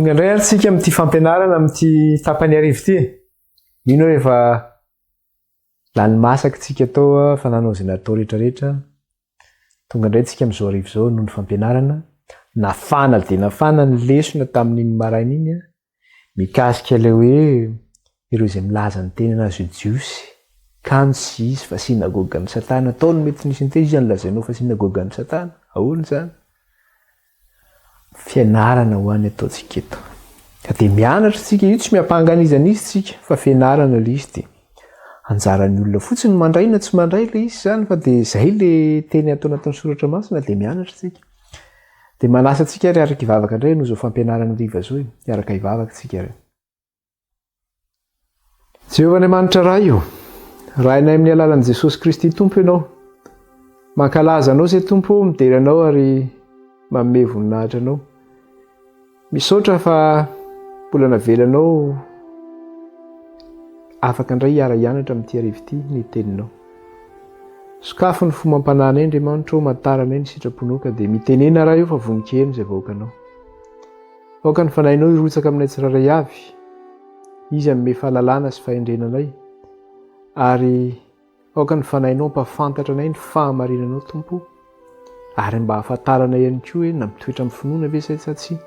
Tonga indray ary tsika amin'ity fampianarana amin'ity tapany hariva ity. Mino aho efa lany masaka tsika tao fa nanao izay natao rehetra rehetra. Tonga indray tsika amin'izao hariva izao noho ny fampianarana. Nafana dia nafana ny lesona tamin'iny maraina iny mikasika ilay hoe ireo izay milaza ny tenany azy ho Jiosy kanjo tsy izy fa synagogan'i Satana. Tao no mety nisy niteny, iza no lazainao fa synagogan'i Satana? Ahoana izany? Fianarana ho an'ny ataontsika eto. Ka dia mianatra isika, io tsy miampanga an'iza n'iza isika, fa fianarana ilay izy dia anjaran'ny olona fotsiny mandray na tsy mandray ilay izy izany fa dia izay ilay teny ato anatin'ny soratra masina dia mianatra isika. Dia manasa antsika ary hiaraka hivavaka indray noho izao fampianarana hariva izao e. Hiaraka hivavaka isika ary. Jehovah Andriamanitra Ray o, Rainay amin'ny alalan'i Jesosy Kristy Tompo Ianao. Mankalaza Anao izay Tompo o, midera Anao ary manome voninahitra Anao. Misaotra fa mbola navelanao afaka indray hiara-hianatra amin'ity hariva ity ny Teninao. Sokafy ny fo mampanahy anay Andriamanitra o, mantara anay ny sitraponao ka dia mitenena Ray o fa vonon-kiheno izay vahoakanao. Aoka ny Fanahinao hirotsaka aminay tsirairay avy, Izy hanome fahalalana sy fahendrena anay, ary aoka ny Fanahinao hampahafantatra anay ny fahamarinanao, Tompo, ary mba hahafantaranay ihany koa hoe na mitoetra amin'ny finoana ve izay sa tsia,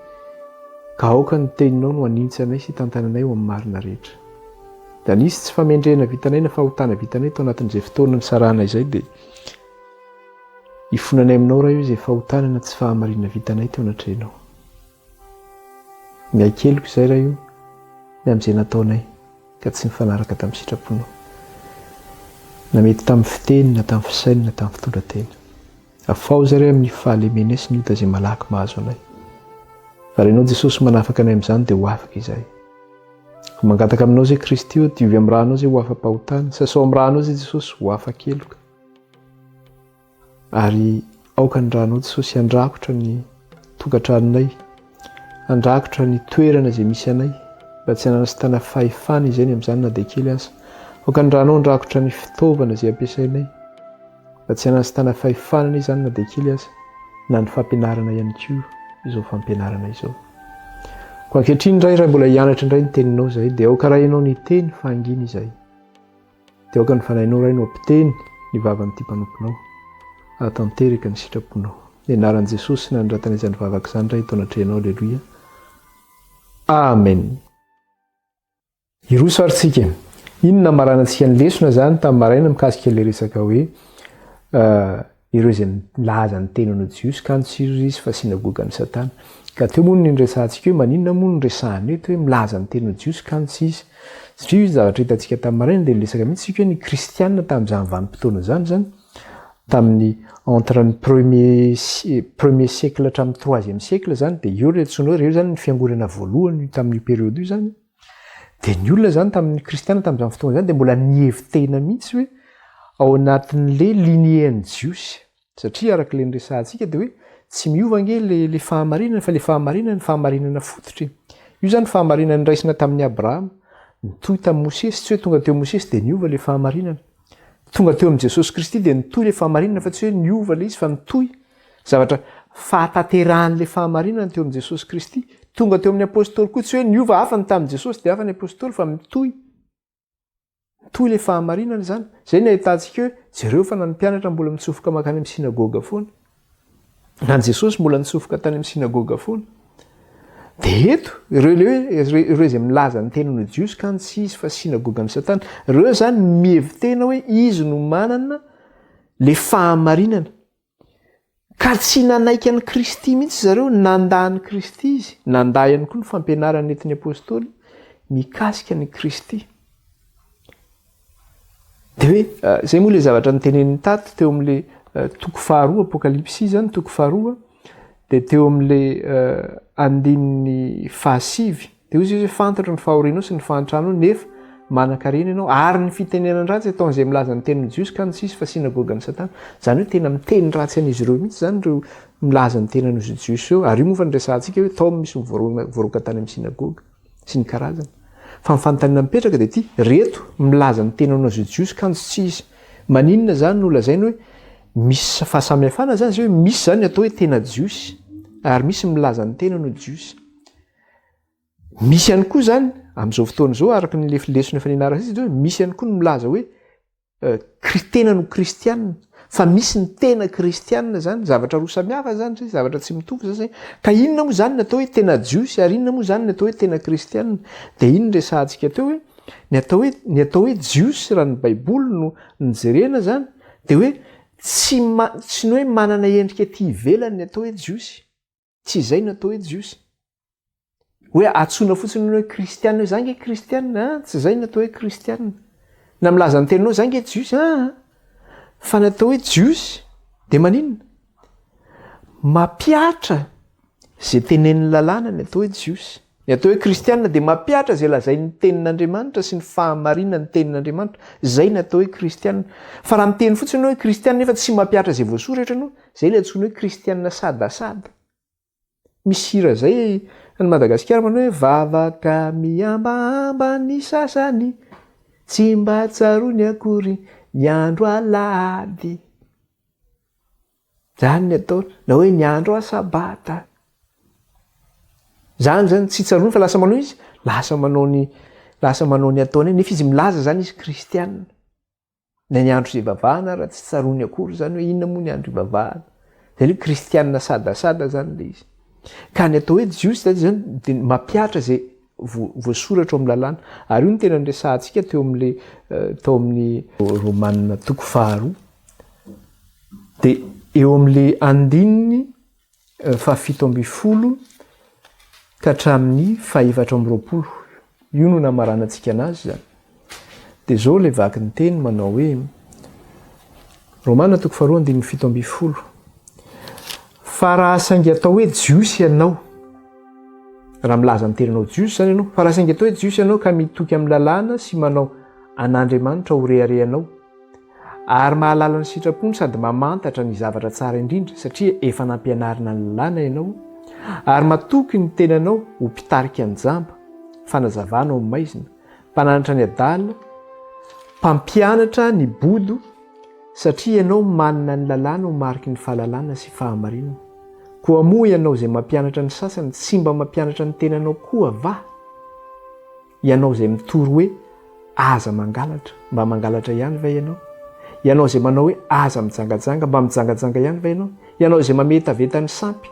ka aoka ny Teninao no hanintsy anay sy hitantana anay ho amin'ny marina rehetra. Raha nisy tsy famendrehana vitanay na fahotana vitanay tao anatin'izay fotoana nisarahana izay dia Ifonanay aminao Ray o izay fahotana na tsy fahamarinana vitanay teo anatrehanao. Miaiky heloka izay Ray o ny amin'izay nataonay ka tsy nifanaraka tamin'ny sitraponao. Na mety tamin'ny fiteny na tamin'ny fisainana na tamin'ny fitondran-tena. Afaho izay Ray amin'ny fahalemenay sy ny ota izay malaky mahazo anay. Fa raha Ianao Jesosy manafaka anay amin'izany dia ho afaka izahay. Koa mangataka aminao izay Kristy o, diovy amin'ny rànao izay ho afa-pahotana, sasao amin'ny rànao izay Jesosy ho afa-keloka. Ary aoka ny ranao Jesosy handrakotra ny tokantranonay, handrakotra ny toerana izay misy anay, mba tsy hanana sy tana fahefana izay ny amin'izany na dia kely aza. Aoka ny ranao handrakotra ny fitaovana izay ampiasainay, mba tsy hanana sy tana fahefana anie izany na dia kely aza, na ny fampianarana ihany koa izao fampianarana izao. Koa ankehitriny Ray, raha mbola hianatra indray ny teninao izahay, dia aoka Ray Ianao ny teny fa hangina izahay. Dia aoka ny Fanahinao Ray no hampiteny ny vavan'ity mpanomponao, hahatanteraka ny sitraponao. Ny anaran'i Jesosy nanoratana izany vavaka izany Ray eto anatrehanao Aleloia. Amen. Hiroso ary tsika e. Iny no namaranantsika ny lesona izany tamin'ny maraina mikasika ilay resaka hoe Ireo izay milaza ny tenany ho Jiosy kanjo tsy izy fa synagogan'i Satana. Ka teo moa no niresahantsika hoe maninona moa no resahana eto hoe milaza ny tenany ho Jiosy kanjo tsy izy. Satria io zavatra hitantsika tamin'ny maraina dia niresaka mihitsy isika hoe ny kristiana tamin'izany vanim-potoana izany izany tamin'ny entre ny premier premier siècle hatramin'ny troisième siècle izany dia eo ilay antsoina hoe ireo izany ny fiangonana voalohany tamin'io période io izany. Dia ny olona izany tamin'ny kristiana tamin'izany fotoana izany dia mbola nihevi-tena mihitsy hoe ao anatin'le lignée an'ny jiosy. Satria araka ilay niresahantsika dia hoe tsy miova ange le le fahamarinana fa le fahamarinana ny fahamarinana fototra e. Io izany fahamarinana niraisina tamin'i Abrahama, nitohy tamin'i Mosesy, tsy hoe tonga teo Mosesy dia niova le fahamarinana. Tonga teo amin'i Jesosy Kristy dia nitohy le fahamarinana fa tsy hoe niova le izy fa nitohy. Zavatra fahatanterahan'ilay fahamarinana teo amin'i Jesosy Kristy. Tonga teo amin'ny apostoly koa, tsy hoe niova hafa ny tamin'i Jesosy dia hafa ny apostoly fa mitohy. Mitohy ilay fahamarinana izany. Izay no ahitantsika hoe jereo fa na ny mpianatra mbola mitsofoka mankany amin'ny synagoga foana. Na ny Jesosy mbola nitsofoka tany amin'ny synagoga foana. Dia eto, ireo ilay hoe ireo izay milaza ny tenany ho Jiosy ka tsy izy fa synagogan'i Satana. Ireo izany mihevi-tena hoe izy no manana le fahamarinana. Ka tsy nanaiky an'i Kristy mihitsy zareo, nandà an'i Kristy izy, nandà ihany koa ny fampianarana nentin'ny Apostoly mikasika an'i Kristy. Dia hoe, izay moa ilay zavatra noteneniny tato teo amin'ilay toko faharoa, Apokalypsy izany, toko faharoa, dia teo amin'ilay andininy fahasivy. Dia hoy Jesosy hoe, Fantatro ny fahorianao sy ny fahantranao, nefa manan-karena ianao, ary ny fitenenan-dratsy ataon'izay milaza ny tenin'ny Jiosy ka ny tsisy fa synagogan'i Satana. Izany hoe tena miteny ratsy an'izy ireo mihitsy izany ireo milaza ny tenany ho Jiosy ireo. Ary io moa fa niresahantsika hoe tao misy voaroaka tany amin'ny synagoga sy ny karazany. Fa ny fanontaniana mipetraka dia ity, reto milaza ny tenany ho Jiosy kanjo tsy izy. Maninona izany no lazainy hoe misy fahasamihafana izany? Izay hoe misy izany ny atao hoe tena Jiosy, ary misy milaza ny tenany ho Jiosy. Misy ihany koa izany amin'izao fotoana izao araka ny lesona efa nianarantsika hoe misy ihany koa ny milaza hoe tena no kristianina fa misy ny tena kristianina zany, zavatra roa samihafa zany zay, zavatra tsy mitovy zany zay. Ka inona moa zany ny atao hoe tena jiosy ary inona moa zany ny atao hoe tena kristianina? Dia iny no resahantsika teo hoe ny atao hoe ny atao hoe jiosy raha ny baiboly no nojerena zany dia hoe tsy tsy ny hoe manana endrika aty ivelany ny atao hoe jiosy. Tsy izay no atao hoe jiosy. Hoe antsoina fotsiny hoe kristiana hoe za nge kristiana an, tsy izay no atao hoe kristiana. Na milaza ny teninao za nge jiosy an, fa ny atao hoe jiosy dia maninona? Mampihatra izay tenenin'ny lalàna ny atao hoe jiosy. Ny atao hoe kristiana dia mampihatra izay lazain'ny tenin'Andriamanitra sy ny fahamarinan'ny tenin'Andriamanitra. Izay ny atao hoe kristiana. Fa raha miteny fotsiny ianao hoe kristiana nefa tsy mampihatra izay voasoratra ianao, Zay ilay antsoina hoe kristiana sadasada. Misy hira zay any Madagasikara manao hoe vavaka mihambahamba ny sasany, tsy mba tsaroany akory ny andro alahady. Zany ny ataony, na hoe ny andro asabata. Zany zany tsy tsaroany fa lasa manao izy, lasa manao ny lasa manao ny ataony, nefa izy milaza zany izy kristiana. Na ny andro izay ivavahana ara tsy tsaroany akory izany hoe inona moa ny andro ivavahana. Izay hoe kristianina sadasada izany ilay izy. Ka ny atao hoe jiosy izany izany dia mampihatra izay voasoratra ao amin'ny lalàna. Ary io no tena niresahantsika teo amin'ilay tao amin'ny Romanina toko faharoa. Dia eo amin'ilay andininy fahafito ambin'ny folo ka hatramin'ny fahefatra amby 20. Io no namaranantsika anazy izany. Dia izao ilay vaky ny teny manao hoe, Romana toko faharoa andininy 17. Fa raha saingy atao hoe Jiosy ianao, raha milaza ny tenanao Jiosy izany ianao, fa raha saingy atao hoe Jiosy ianao ka mitoky amin'ny lalàna sy manao an'Andriamanitra ho reharehanao, Ary mahalala ny sitrapony sady mamantatra ny zavatra tsara indrindra, satria efa nampianarina ny lalàna ianao, ary matoky ny tenanao ho mpitarika ny jamba, fanazavana ao amin'ny maizina, mpananatra ny adala, mpampianatra ny bodo, satria ianao manana ny lalàna ho mariky ny fahalalana sy fahamarinana. Koa moa ianao izay mampianatra ny sasany tsy mba mampianatra ny tenanao koa va? Ianao izay mitory hoe aza mangalatra, mba mangalatra ihany va ianao? Ianao izay manao hoe aza mijangajanga, mba mijangajanga ihany va ianao? Ianao izay mametaveta ny sampy,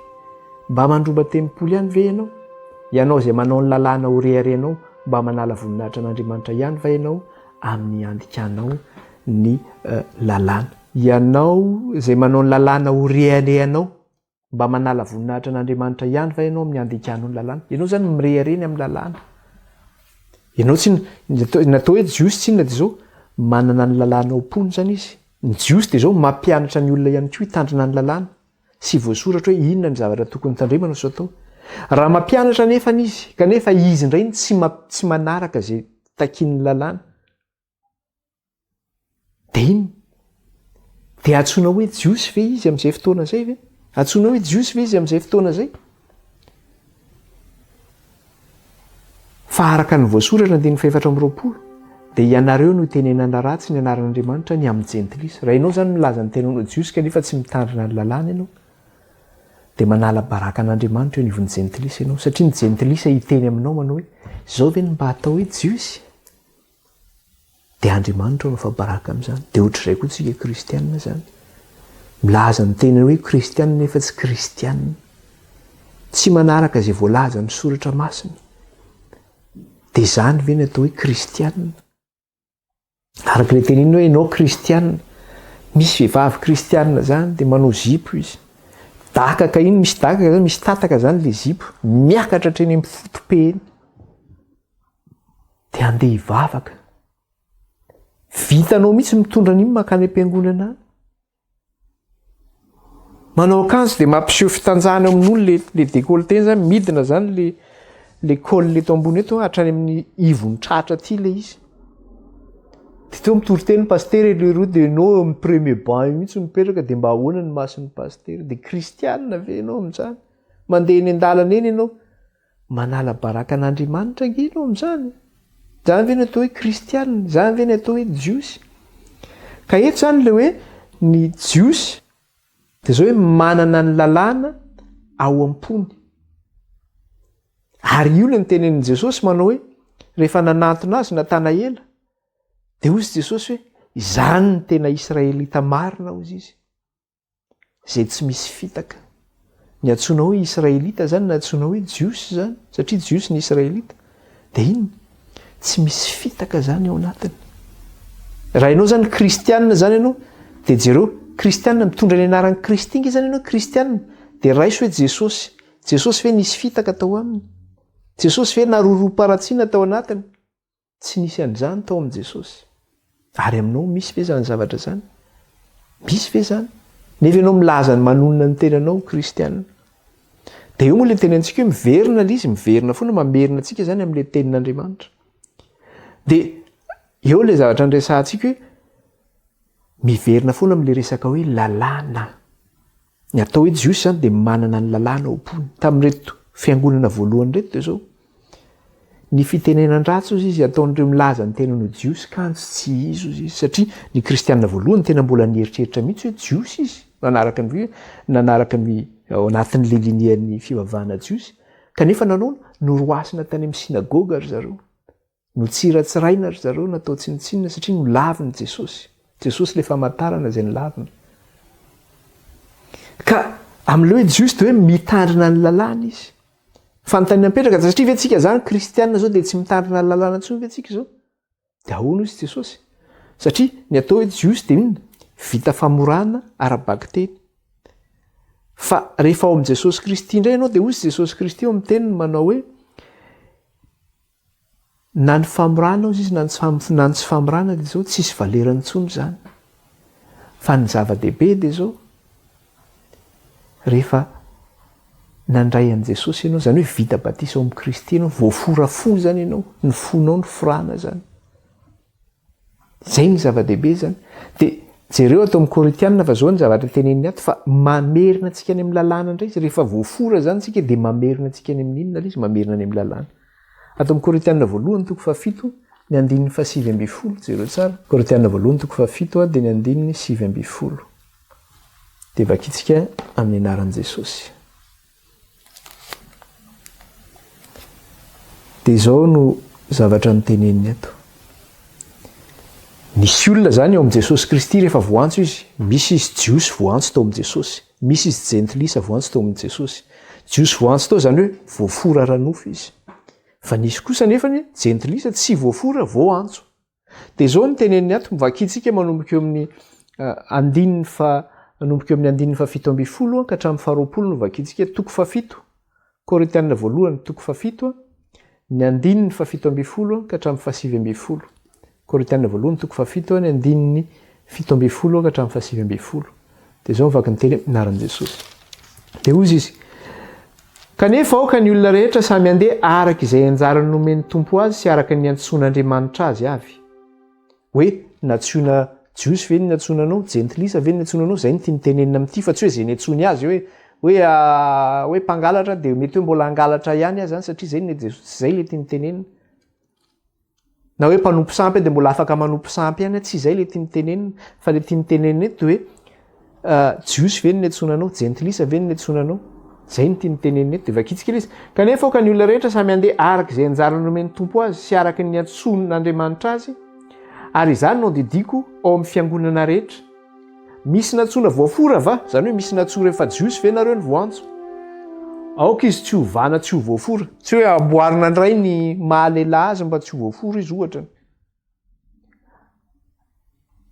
mba mandroba tempoly ihany ve ianao? Ianao izay manao ny lalàna ho reharehanao, mba manala voninahitra an'Andriamanitra ihany va ianao amin'ny andikanao ny lalàna? Ianao izay manao ny lalàna ho reharehanao, Mba manala voninahitra an'Andriamanitra ihany va ianao amin'ny andikanao ny lalàna? Ianao izany mirehareha ny amin'ny lalàna. Ianao tsy ny atao hoe jiosy tsinona dia izao manana ny lalàna ao am-pony izany izy. Ny jiosy dia izao mampianatra ny olona ihany koa hitandrina ny lalàna sy voasoratra hoe inona ny zavatra tokony tandremana sy atao. Raha mampianatra anefa izy kanefa izy indray no tsy tsy manaraka izay takian'ny lalàna Dia inona? Dia antsoina hoe Jiosy ve izy amin'izay fotoana izay ve? Antsoina hoe Jiosy ve izy amin'izay fotoana izay? Fa araka ny voasoratra andininy fahefatra amby 20, dia ianareo no itenenana ratsy ny anaran'Andriamanitra ny amin'ny jentilisa. Raha ianao izany milaza ny tenanao Jiosy kanefa tsy mitandrina ny lalàna ianao, dia manala baraka an'Andriamanitra eo anivon'ny jentilisa ianao, satria ny jentilisa hiteny aminao manao hoe, izao ve no mba atao hoe Jiosy? Dia Andriamanitra no afa-baraka amin'izany. Dia ohatr'izay koa tsika kristiana izany. Milaza ny tenany hoe kristiana nefa tsy kristiana. Tsy manaraka izay voalazan'ny soratra masina. Dia izany ve ny atao hoe kristiana? Araka ilay tenenina hoe ianao kristiana. Misy vehivavy kristiana izany dia manao zipo izy. Dakaka iny, misy dakaka izany, misy tataka izany ilay zipo. Miakatra hatreny amin'ny foto-pe eny. Dia andeha hivavaka. Vitanao mihitsy mitondra an'iny mankany am-piangonana any. Manao akanjo dia mampiseho fitanjahana eo amin'olona le le décolleté zany midina zany le le col eto ambony eto hatrany amin'ny ivon'ny tratra aty le izy. Dia teo mitory teny pasitera e leroa dia ianao eo amin'ny premier banc eo mihitsy mipetraka dia mba ahoana ny mason'ny pasitera? Dia kristianina ve ianao amin'izany? Mandeha eny an-dalana eny ianao, Manala baraka an'Andriamanitra ange ianao amin'izany e! Izany ve ny atao hoe kristianina? Izany ve ny atao hoe jiosy? Ka eto izany ilay hoe ny jiosy dia izao hoe manana ny lalàna ao am-pony. Ary io ilay notenenin'i Jesosy manao hoe, rehefa nanantona azy Natanaela, dia hoy Jesosy hoe, izany ny tena Israelita marina, hoy izy, izay tsy misy fitaka. Ny antsoina hoe Israelita izany na antsoina hoe Jiosy izany, satria Jiosy ny Israelita, dia inona? Tsy misy fitaka izany ao anatiny. Raha ianao izany kristianina izany ianao, dia jereo, kristianina mitondra ny anaran'i Kristy nge izany ianao, kristianina, dia raiso hoe Jesosy. Jesosy ve nisy fitaka tao aminy? Jesosy ve naroroam-paharatsiana tao anatiny? Tsy nisy an'izany tao amin'i Jesosy. Ary aminao misy ve izany zavatra izany? Misy ve izany? Nefa ianao milaza ny manonona ny tenanao ho kristiana. Dia eo moa ilay tenentsika hoe miverina ilay izy, miverina foana, mamerina antsika izany amin'ilay tenin'Andriamanitra. Dia eo ilay zavatra niresahantsika hoe miverina foana amin'ilay resaka hoe lalàna. Ny atao hoe Jiosy izany dia manana ny lalàna ao am-pony. Tamin'ireto fiangonana voalohany ireto dia izao, ny fitenenan-dratsy hozy izy ataon'ireo milaza ny tenany ho Jiosy kanjo tsy izy hozy izy, satria ny kristiana voalohany tena mbola nieritreritra mihitsy hoe Jiosy izy, nanaraka ny nanaraka ny ao anatin'ilay linean'ny fivavahana Jiosy, kanefa nanaona? Noroasina tany amin'ny synagoga ry zareo. Notsiratsiraina ry zareo, natao tsinontsinona satria nolaviny Jesosy. Jesosy ilay famantarana izay nolaviny. Ka amin'ilay hoe Jiosy dia hoe mitandrina ny lalàna izy. Fanontaniana mipetraka, satria ve tsika izany kristiana izao dia tsy mitandrina ny lalàna intsony ve tsika izao? Dia ahoana hoy Jesosy? Satria ny atao hoe Jiosy dia inona? Vita famorana ara-bakiteny. Fa rehefa ao amin'i Jesosy Kristy indray ianao dia hoy Jesosy Kristy ao amin'ny teniny manao hoe Na ny famorana ozy izy na ny na ny tsy famorana dia zao tsisy valerany intsony izany. Fa ny zava-dehibe dia zao, rehefa nandray an'i Jesosy ianao, izany hoe vita batisa ao amin'i Kristy ianao, voafora fo izany ianao, ny fonao noforana izany. Izay ny zava-dehibe izany. Dia jereo ato amin'ny Korintiana fa zao ny zavatra teneniny ato fa mamerina antsika any amin'ny lalàna indray izy. Rehefa voafora izany isika dia mamerina antsika any amin'ny inona ilay izy? Mamerina any amin'ny lalàna. Ato amin'ny Korintiana voalohany toko fahafito ny andininy fahasivy ambin'ny folo, jereo tsara. Korintiana voalohany toko fahafito dia ny andininy 19. Dia vakintsika amin'ny anaran'i Jesosy. Dia izao no zavatra noteneniny eto. Nisy olona izany eo amin'i Jesosy Kristy rehefa voantso izy. Misy izy Jiosy voantso tao amin'i Jesosy. Misy izy Jentilisa voantso tao amin'i Jesosy. Jiosy voantso tao izany hoe voafora ara-nofo izy. Fa nisy kosa anefa ny Jentilisa tsy voafora voantso. Dia izao no teneniny ato, vakintsika manomboka eo amin'ny andininy fa manomboka eo amin'ny andininy fahafito ambin'ny folo ka hatramin'ny faharoapolo no vakintsika, toko fahafito, Korintiana voalohany toko fahafito, ny andininy fahafito ambin'ny folo ka hatramin'ny fahasivy ambin'ny folo. Korintiana voalohany toko fahafito, ny andininy 17 ka hatramin'ny fahasivy ambin'ny folo. Dia izao mivaky ny teny amin'ny anaran'i Jesosy. Dia hoy izy, Kanefa aoka ny olona rehetra samy handeha araka izay anjara nomen'ny Tompo azy sy araka ny niantsoan'Andriamanitra azy avy. Hoe nantsoina Jiosy ve ny niantsoana anao? Jentilisa ve ny niantsoana anao? Izay no tiany tenenina amin'ity fa tsy hoe izay niantsoany azy hoe hoe hoe mpangalatra dia mety hoe mbola hangalatra ihany aho izany satria izay no Jesosy. Tsy izay ilay tiany tenenina. Na hoe mpanompo sampy dia mbola afaka manompo sampy ihany, tsy izay ilay tiany tenenina, fa ilay tiany tenenina eto dia hoe Jiosy ve no niantsoana anao, Jentilisa ve no niantsoana anao? Izay no tiany tenenina eto, dia vakitsika ilay izy. Kanefa aoka ny olona rehetra samy handeha araka izay anjara nomen'ny Tompo azy sy araka ny niantsoan'Andriamanitra azy, ary izany no andidiako ao amin'ny fiangonana rehetra. Misy nantsoina voafora va? Izany hoe misy nantsoa rehefa Jiosy ve nareo no voantso? Aoka izy tsy hovana tsy ho voafora. Tsy hoe amboarina indray ny maha lehilahy azy mba tsy ho voafora izy ohatra.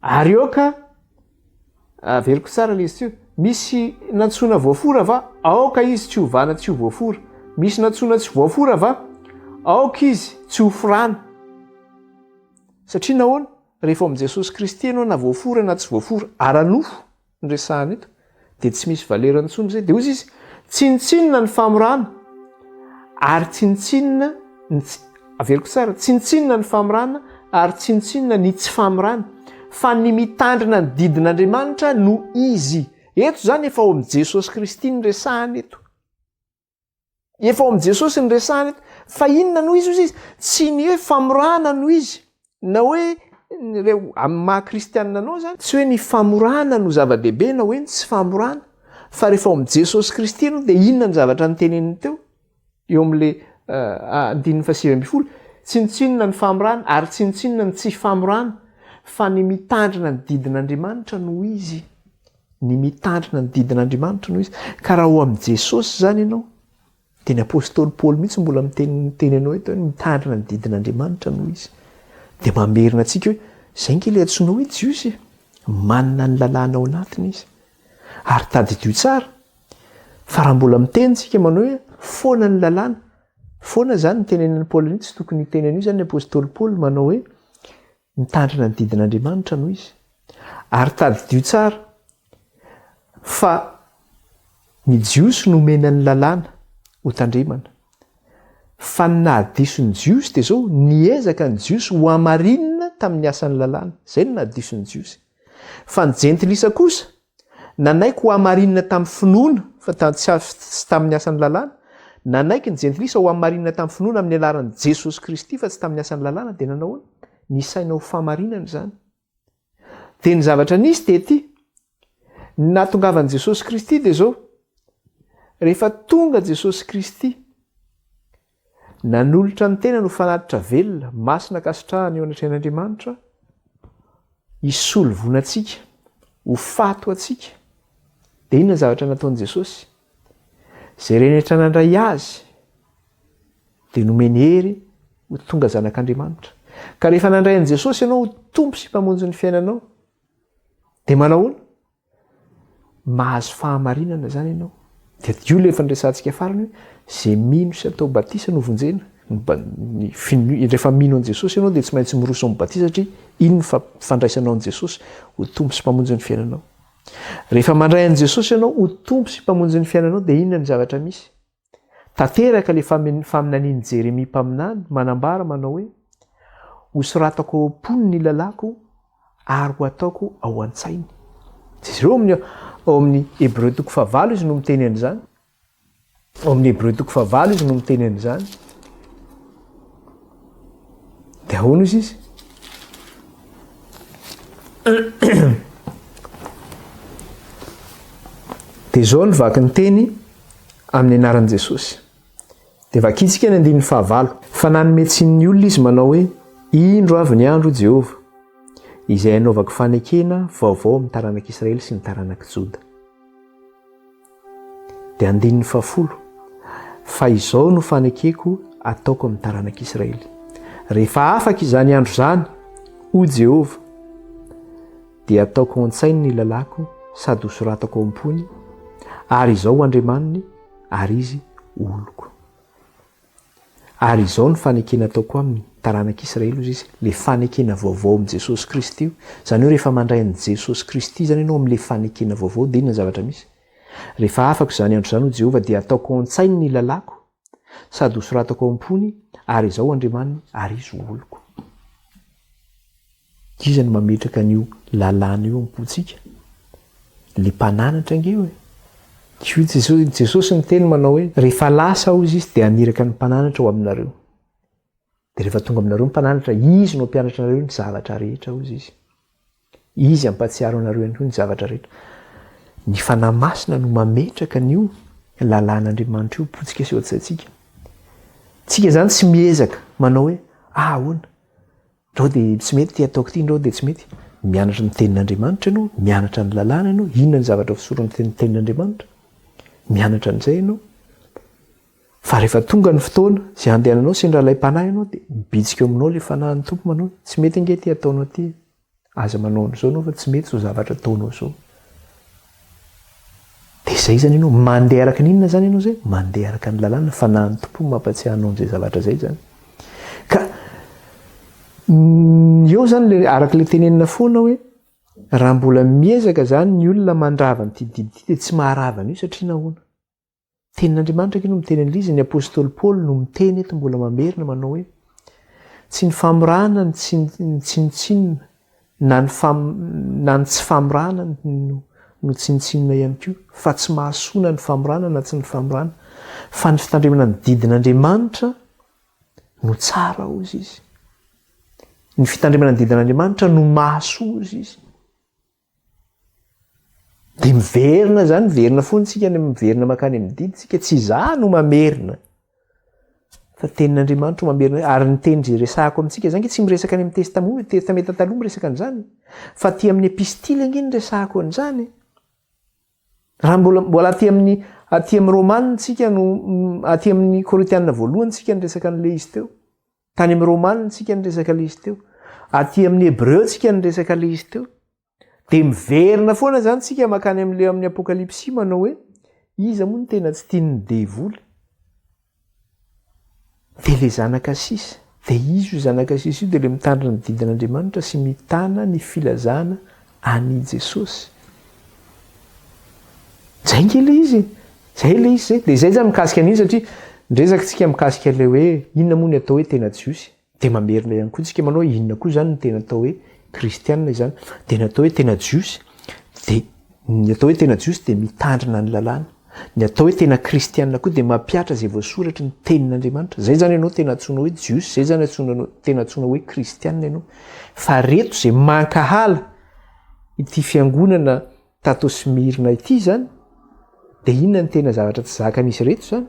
Ary aoka, averiko tsara ilay izy teo, misy nantsoina voafora va? Aoka izy tsy hovana tsy ho voafora. Misy nantsoina tsy voafora va? Aoka izy tsy ho forana. Satria nahoana? Rehefa ao amin'i Jesosy Kristy ianao na voafora na tsy voafora, ara-nofo no resahana eto, dia tsy misy valeur intsony izay. Dia hoy izy, tsinontsinona ny famorana ary tsinontsinona ny tsy, averiko tsara, tsinontsinona ny famorana ary tsinontsinona ny tsy famorana, fa ny mitandrina ny didin'Andriamanitra no izy. Eto izany efa ao amin'i Jesosy Kristy no resahana eto. Efa ao amin'i Jesosy ny resahana eto. Fa inona no izy hozy izy? Tsy ny hoe famorana no izy. Na hoe ireo amin'ny maha kristianina anao izany, tsy hoe ny famorana no zava-dehibe na hoe ny tsy famorana. Fa rehefa ao amin'i Jesosy Kristy ianao dia inona ny zavatra noteneniny teo? Eo amin'ilay Andininy faha-19, Tsinontsinona ny famorana ary tsinontsinona ny tsy famorana, fa ny mitandrina ny didin'Andriamanitra no izy. Ny mitandrina ny didin'Andriamanitra no izy. Ka raha ao amin'i Jesosy izany ianao, dia ny apostoly Paoly mihitsy mbola miteny miteny anao eto hoe mitandrina ny didin'Andriamanitra no izy. Dia mamerina antsika hoe izay ange ilay antsoina hoe Jiosy e. Manana ny lalàna ao anatiny izy. Ary tadidio tsara fa raha mbola miteny tsika manao hoe foana ny lalàna, foana izany ny tenenin'i Paoly an'io, tsy tokony hiteny an'io izany ny apostoly Paoly manao hoe mitandrina ny didin'Andriamanitra no izy. Ary tadidio tsara fa ny Jiosy nomena ny lalàna ho tandremana. Fa ny nahadiso ny Jiosy dia izao, niezaka ny Jiosy ho hamarinina tamin'ny asan'ny lalàna. Izay no nahadiso ny Jiosy. Fa ny Jentilisa kosa, nanaiky ho hamarinina tamin'ny finoana, fa tsy tamin'ny asan'ny lalàna. Nanaiky ny Jentilisa ho hamarinina tamin'ny finoana amin'ny alalan'i Jesosy Kristy fa tsy tamin'ny asan'ny lalàna, dia nanao ahoana? Nisaina ho fahamarinana izany. Dia ny zavatra nisy dia ity, ny nahatongavan'i Jesosy Kristy dia izao, rehefa tonga Jesosy Kristy, Nanolotra ny tenany ho fanatitra velona, masina ankasitrahana eo anatrehan'Andriamanitra, hisolo voina antsika, ho faty ho antsika. Dia inona ny zavatra nataon'i Jesosy? Izay rehetra nandray Azy dia nomeny hery ho tonga zanak'Andriamanitra. Ka rehefa nandray an'i Jesosy ianao ho Tompo sy Mpamonjy ny fiainanao, dia manao ahoana? Mahazo fahamarinana izany ianao. Dia io ilay efa niresahantsika farany hoe izay mino sy atao batisa no vonjena. Ny fino, rehefa mino an'i Jesosy ianao dia tsy maintsy miroso amin'ny batisa satria iny ny fandraisanao an'i Jesosy ho Tompo sy Mpamonjy ny fiainanao. Rehefa mandray an'i Jesosy ianao ho Tompo sy Mpamonjy ny fiainanao dia inona ny zavatra misy? Tanteraka ilay faminanian'i Jeremia mpaminany manambara manao hoe, Hosoratako ao am-pony ny lalàko ary ho ataoko ao an-tsainy. Jereo amin'ny ao amin'ny Hebreo toko fahavalo izy no miteny an'izany. Ao amin'ny Hebreo toko fahavalo izy no miteny an'izany. Dia ahoana izy izy? Dia izao ny vaky ny teny amin'ny anaran'i Jesosy. Dia vakintsika ny andininy fahavalo. Fa nanome tsiny ny olona izy manao hoe, Indro avy ny andro, Jehovah, izay hanaovako fanekena vaovao amin'ny taranak'Israely sy ny taranak'i Joda. Dia andininy fahafolo, Fa izao no fanekeko ataoko amin'ny taranak'Israely. Rehefa afaka izany andro izany, hoy Jehovah, dia hataoko ao an-tsainy ny lalàko sady hosoratako ao am-pony, ary izaho ho Andriamaniny, ary izy ho oloko. Ary izao no fanekena ataoko aminy, taranak'Israely, hozy izy, ilay fanekena vaovao amin'i Jesosy Kristy io. Izany hoe rehefa mandray an'i Jesosy Kristy izany ianao amin'ilay fanekena vaovao, dia inona ny zavatra misy? Rehefa afako izany andro izany, hoy Jehovah, dia hataoko ao an-tsainy ny lalàko, sady hosoratako ao am-pony, ary izaho ho Andriamaniny, ary izy ho oloko. Iza no mametraka an'io lalàna io am-pontsika? Ilay mpananatra ange io e! Hoy Jesosy, Jesosy niteny manao hoe, rehefa lasa hozy izy dia haniraka ny mpananatra ho aminareo. Dia rehefa tonga aminareo ny mpananatra, izy no hampianatra anareo ny zavatra rehetra hozy izy. Izy hampahatsiaro anareo ihany koa ny zavatra rehetra. Ny Fanahy Masina no mametraka an'io lalàn'Andriamanitra io am-pontsika sy ao an-tsaintsika. Tsika izany tsy miezaka manao hoe, ah ahoana? Ndrao dia tsy mety ity ataoko ity, ndrao dia tsy mety. Mianatra ny tenin'Andriamanitra ianao, mianatra ny lalàna ianao, inona ny zavatra voasoratra ny tenin'Andriamanitra? Mianatra an'izay ianao. Fa rehefa tonga ny fotoana izay handehananao sendra ilay mpanahy ianao dia mibitsika eo aminao ilay fanahin'ny Tompo manao hoe tsy mety ange ity ataonao ity e. Aza manao an'izao ianao fa tsy mety izao zavatra ataonao izao. Dia izay izany ianao, mandeha araka ny inona izany ianao izay? Mandeha araka ny lalàna, fanahin'ny Tompo no mampatsiahy anao an'izay zavatra izay izany. Ka eo izany le araka ilay tenenina foana hoe raha mbola miezaka izany ny olona mandrava an'ity didy ity dia tsy maharava an'io satria nahoana? Tenin'Andriamanitra ange no miteny an'ilay izy, ny apostoly Paoly no miteny eto mbola mamerina manao hoe tsy ny famorana ny tsinontsinona na ny fam na ny tsy famorana no no tsinontsinona ihany koa fa tsy mahasoa na ny famorana na tsy ny famorana fa ny fitandremana ny didin'Andriamanitra no tsara hozy izy. Ny fitandremana ny didin'Andriamanitra no mahasoa hozy izy. Dia miverina zany, miverina foana tsika, miverina mankany amin'ny didy tsika, tsy izaho no mamerina. Fa tenin'Andriamanitra no mamerina ary ny teny izay resahako amintsika izany ange tsy miresaka any amin'ny testamo testamenta taloha miresaka an'izany fa aty amin'ny epistily ange no resahako an'izany. Raha mbola mbola aty amin'ny aty amin'ny Romana tsika no aty amin'ny Korintiana voalohany tsika niresaka an'ilay izy teo. Tany amin'ny Romana tsika niresaka ilay izy teo. Aty amin'ny Hebreo tsika niresaka ilay izy teo. Dia miverina foana izany tsika mankany amin'ilay amin'ny Apokalypsy manao hoe iza moa no tena tsy tian'ny devoly? Dia ilay zanaka sisa. Dia izy io zanaka sisa io dia ilay mitandrina ny didin'Andriamanitra sy mitana ny filazana an'i Jesosy. Izay ange ilay izy e. Izay ilay izy izay. Dia izay izany mikasika an'iny satria niresaka tsika mikasika ilay hoe inona moa ny atao hoe tena Jiosy. Dia mamerina ihany koa tsika manao hoe inona koa izany no tena atao hoe kristianina izany. Dia ny atao hoe tena jiosy dia ny atao hoe tena jiosy dia mitandrina ny lalàna. Ny atao hoe tena kristianina koa dia mampihatra izay voasoratry ny tenin'Andriamanitra. Izay izany ianao tena antsoina hoe jiosy, izay izany antsoina tena antsoina hoe kristianina ianao. Fa reto izay mankahala ity fiangonana Tato Smyrna ity izany dia inona no tena zavatra tsy zakan'izy ireto izany?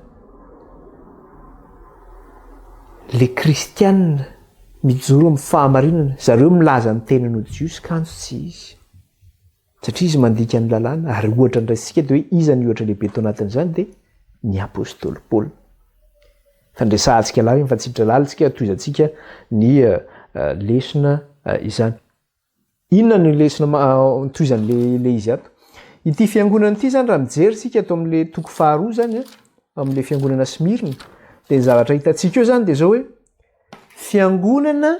Le kristianina mijoro amin'ny fahamarinana, zareo milaza ny tenany ho jiosy kanjo tsy izy. Satria izy mandika ny lalàna, ary ohatra ndraisintsika dia hoe iza ny ohatra lehibe tao anatin'izany dia ny apostoly Paoly. Fa ndresahantsika lava iny fa tsy hiditra lalina tsika, tohizantsika ny eh, lesona eh, izany. Inona no lesona tohizan'le le izy ato? Ity fiangonana ity zany raha mijery isika ato amin'le toko faharoa zany a, amin'le fiangonana Smyrna, dia ny zavatra hitantsika eo zany dia zao hoe fiangonana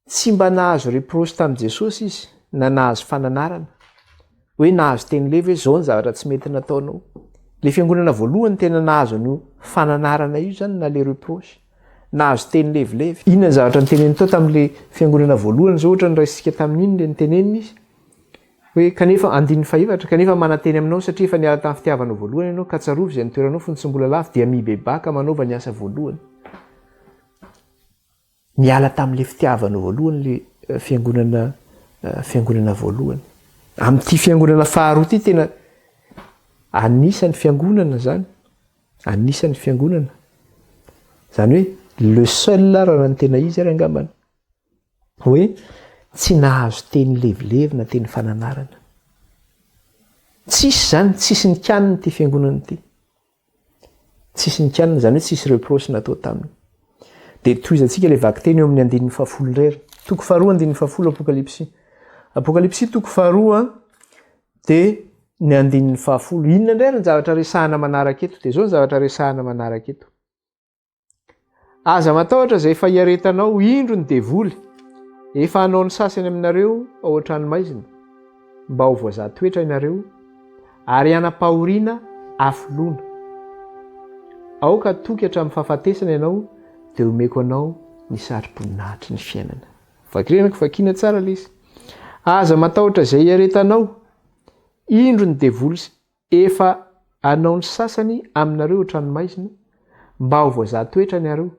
tsy mba nahazo reproche tamin'i Jesosy izy na nahazo fananarana hoe nahazo teny levy hoe zao ny zavatra tsy mety nataonao. Le fiangonana voalohany tena nahazo an'io fananarana io zany na le reproche. Nahazo teny levilevy. Inona ny zavatra noteneniny tao tamin'ilay fiangonana voalohany izao ohatra noraisintsika tamin'iny ilay noteneniny izy hoe kanefa andininy fahefatra kanefa mananteny aminao satria efa niala tamin'ny fitiavanao voalohany ianao ka tsarovy izay nitoeranao fony tsy mbola lavo dia mibebaha ka manaova ny asa voalohany. Niala tamin'ilay fitiavanao voalohany ilay eh, fiangonana eh, fiangonana voalohany. Amin'ity fiangonana faharoa ity tena anisan'ny fiangonana izany Anisan'ny fiangonana. Izany hoe le seul raha ny tena izy ary angambany. Hoe tsy nahazo teny levilevy na teny fananarana. Tsisy izany, tsisy nikanina ity fiangonana ity. Tsisy nikanina, izany hoe tsisy reproche natao taminy. Dia tohizantsika ilay vakiteny eo amin'ny andininy fahafolo indray ary. Toko faharoa andininy fahafolo Apokalypsy. Apokalypsy toko faharoa Dia ny andininy fahafolo. Inona indray ary ny zavatra resahana manaraka eto? Dia izao ny zavatra resahana manaraka eto. Aza matahotra izay efa iaretanao, indro ny devoly efa hanao ny sasany aminareo ao an-tranomaizina, mba ho voazaha toetra ianareo, ary hanam-pahoriana hafoloana. Aoka hatoky hatramin'ny fahafatesana ianao, dia homeko anao ny satroboninahitry ny fiainana. Vakirenako vakiana tsara ilay izy. Aza matahotra izay iaretanao. Indro ny devoly efa hanao ny sasany aminareo ho tranomaizina, mba ho voazaha toetra ianareo,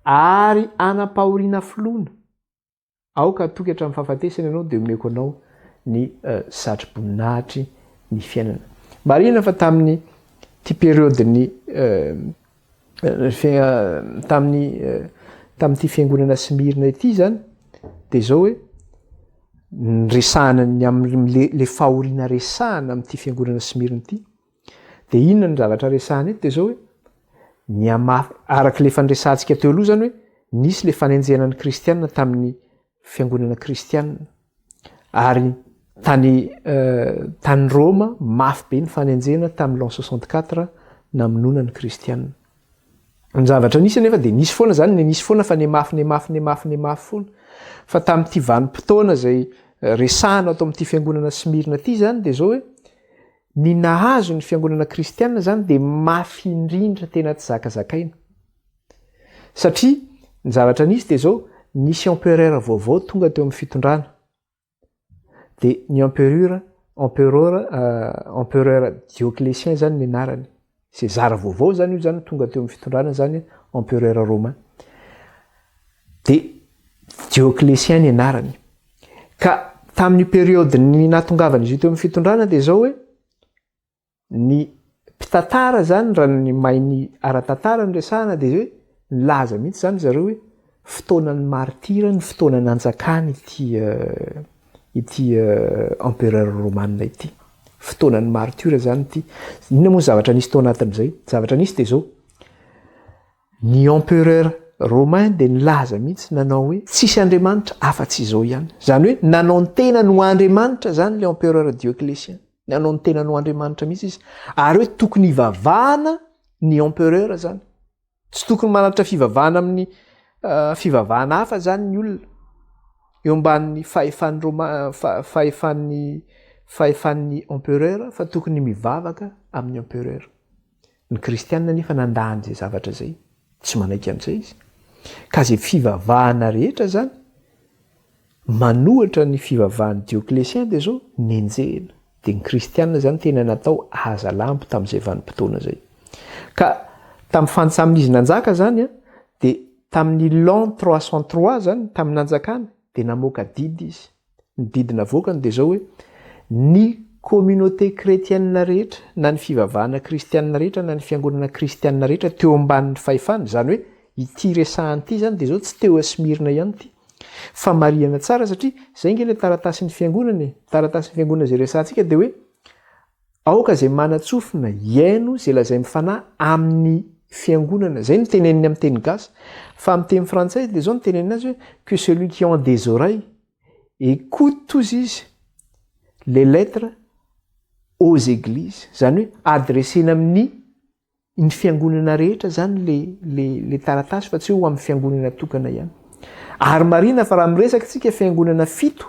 ary hanam-pahoriana filoana. Aoka hatoky hatramin'ny fahafatesana ianao, dia homeko anao ny satroboninahitry ny fiainana. Marihina fa tamin'ny ity période-n'ny tamin'ny tamin'ity fiangonana Smyrna ity izany dia izao hoe ny resahana ny amin'le le fahoriana resahana amin'ity fiangonana Smyrna ity dia inona ny zavatra resahana eto dia izao hoe ny hamafy araka ilay efa niresahantsika teo aloha izany hoe nisy le fanenjehana ny kristianina tamin'ny fiangonana kristianina Ary tany tany Roma, mafy be ny fanenjehana tamin'ny l'an 64 namonoana ny kristiana. Ny zavatra nisy anefa dia nisy foana izany, nisy foana fa nihamafy nihamafy nihamafy nihamafy foana. Fa tamin'ity vanim-potoana izay resahana ato amin'ity fiangonana Smyrna ity izany dia izao hoe ny nahazo ny fiangonana kristiana izany dia mafy indrindra tena tsy zakazakaina. Satria ny zavatra nisy dia izao, nisy empereur vaovao tonga teo amin'ny fitondrana. Dia ny empereur, empereur, empereur Dioclétien izany ny anarany. César vaovao izany io izany tonga teo amin'ny fitondrana izany, empereur romain. Dia Dioclétien ny anarany. Ka tamin'ny période ny nahatongavan'izy io teo amin'ny fitondrana dia izao hoe, Ny mpitantara zany raha ny mahay ny ara-tantara no resahana dia hoe nilaza mihitsy zany zareo hoe fotoanan'ny martyra ny fotoana nanjakany ity ity empereur romana ity. Fotoanan'ny martyra zany ity. Inona moa ny zavatra nisy tao anatin'izay? Ny zavatra nisy dia izao, Ny empereur romain dia nilaza mihitsy nanao hoe tsisy andriamanitra afa-tsy izao ihany. Izany hoe nanao ny tenany ho andriamanitra izany ilay empereur Dioclétien. Nanao ny tenany ho andriamanitra mihitsy izy. Ary hoe tokony hivavahana ny empereur izany. Tsy tokony manatitra fivavahana amin'ny eh, fivavahana hafa izany ny olona. Eo ambanin'ny fahefan'ny Roma, fahefan'ny fahefan'ny empereur fa tokony mivavaka amin'ny empereur. Ny kristianina anefa nandà an'izay zavatra izay, tsy manaiky an'izay izy. Ka izay fivavahana rehetra izany manohitra ny fivavahan'i Dioclétien dia izao, nenjehina. Dia ny kristianina izany tena natao haza lambo tamin'izay vanim-potoana izay. Ka tamin'ny fantsamin'izy nanjaka izany dia tamin'ny l'an 303 izany, tamin'ny nanjakany, dia namoaka didy izy. Ny didy navoakany dia izao hoe, Ny communauté chrétienne rehetra, na ny fivavahana kristianina rehetra, na ny fiangonana kristianina rehetra teo ambanin'ny fahefany, izany hoe ity resahana ity izany dia izao tsy teo Smyrna ihany ity. Fa marihana tsara satria izay ange ilay taratasin'ny fiangonana e! Taratasin'ny fiangonana izay resahantsika dia hoe aoka izay manan-tsofina hihaino izay lazain'ny Fanahy amin'ny fiangonana. Izay no teneniny amin'ny teny gasy. Fa amin'ny teny frantsay dia izao no teneniny azy hoe que celui qui ont des oreilles Ecoute ozy izy les lettres aux églises, zany hoe adressena amin'ny ny fiangonana rehetra zany le le le taratasy fa tsy hoe ho amin'ny fiangonana tokana ihany. Ary marina fa raha miresaka tsika fiangonana fito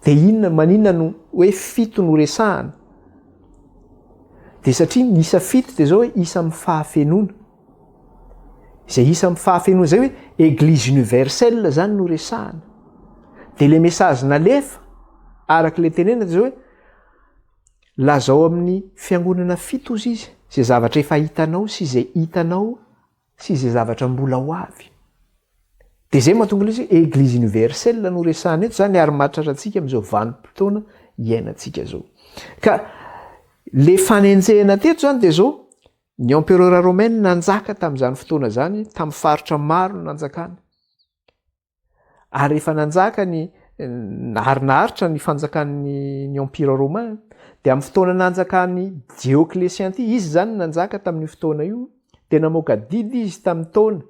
de inona maninona no hoe fito no resahana? De satria ny isa fito de zao hoe isa amin'ny fahafenoana. Izay isa amin'ny fahafenoana izay hoe église universelle zany no resahana. De le message nalefa araka le tenenina de zao hoe lazao amin'ny fiangonana fito ozy izy izay zavatra efa hitanao sy izay hitanao sy izay zavatra mbola ho avy. De izay mahatonga ilay izy hoe église universelle no resahana eto zany ary mahatratra antsika amin'izao vanim-potoana iainantsika izao. Ka le fanenjehana teto zany de zao Ny empereur romain nanjaka tamin'izany fotoana izany tamin'ny faritra maro no nanjakany. Ary rehefa nanjaka ny ary naharitra ny fanjakan'ny ny empire romain dia amin'ny fotoana nanjakan'i Dioclétien ity, izy izany nanjaka tamin'io fotoana io, dia namoaka didy izy tamin'ny taona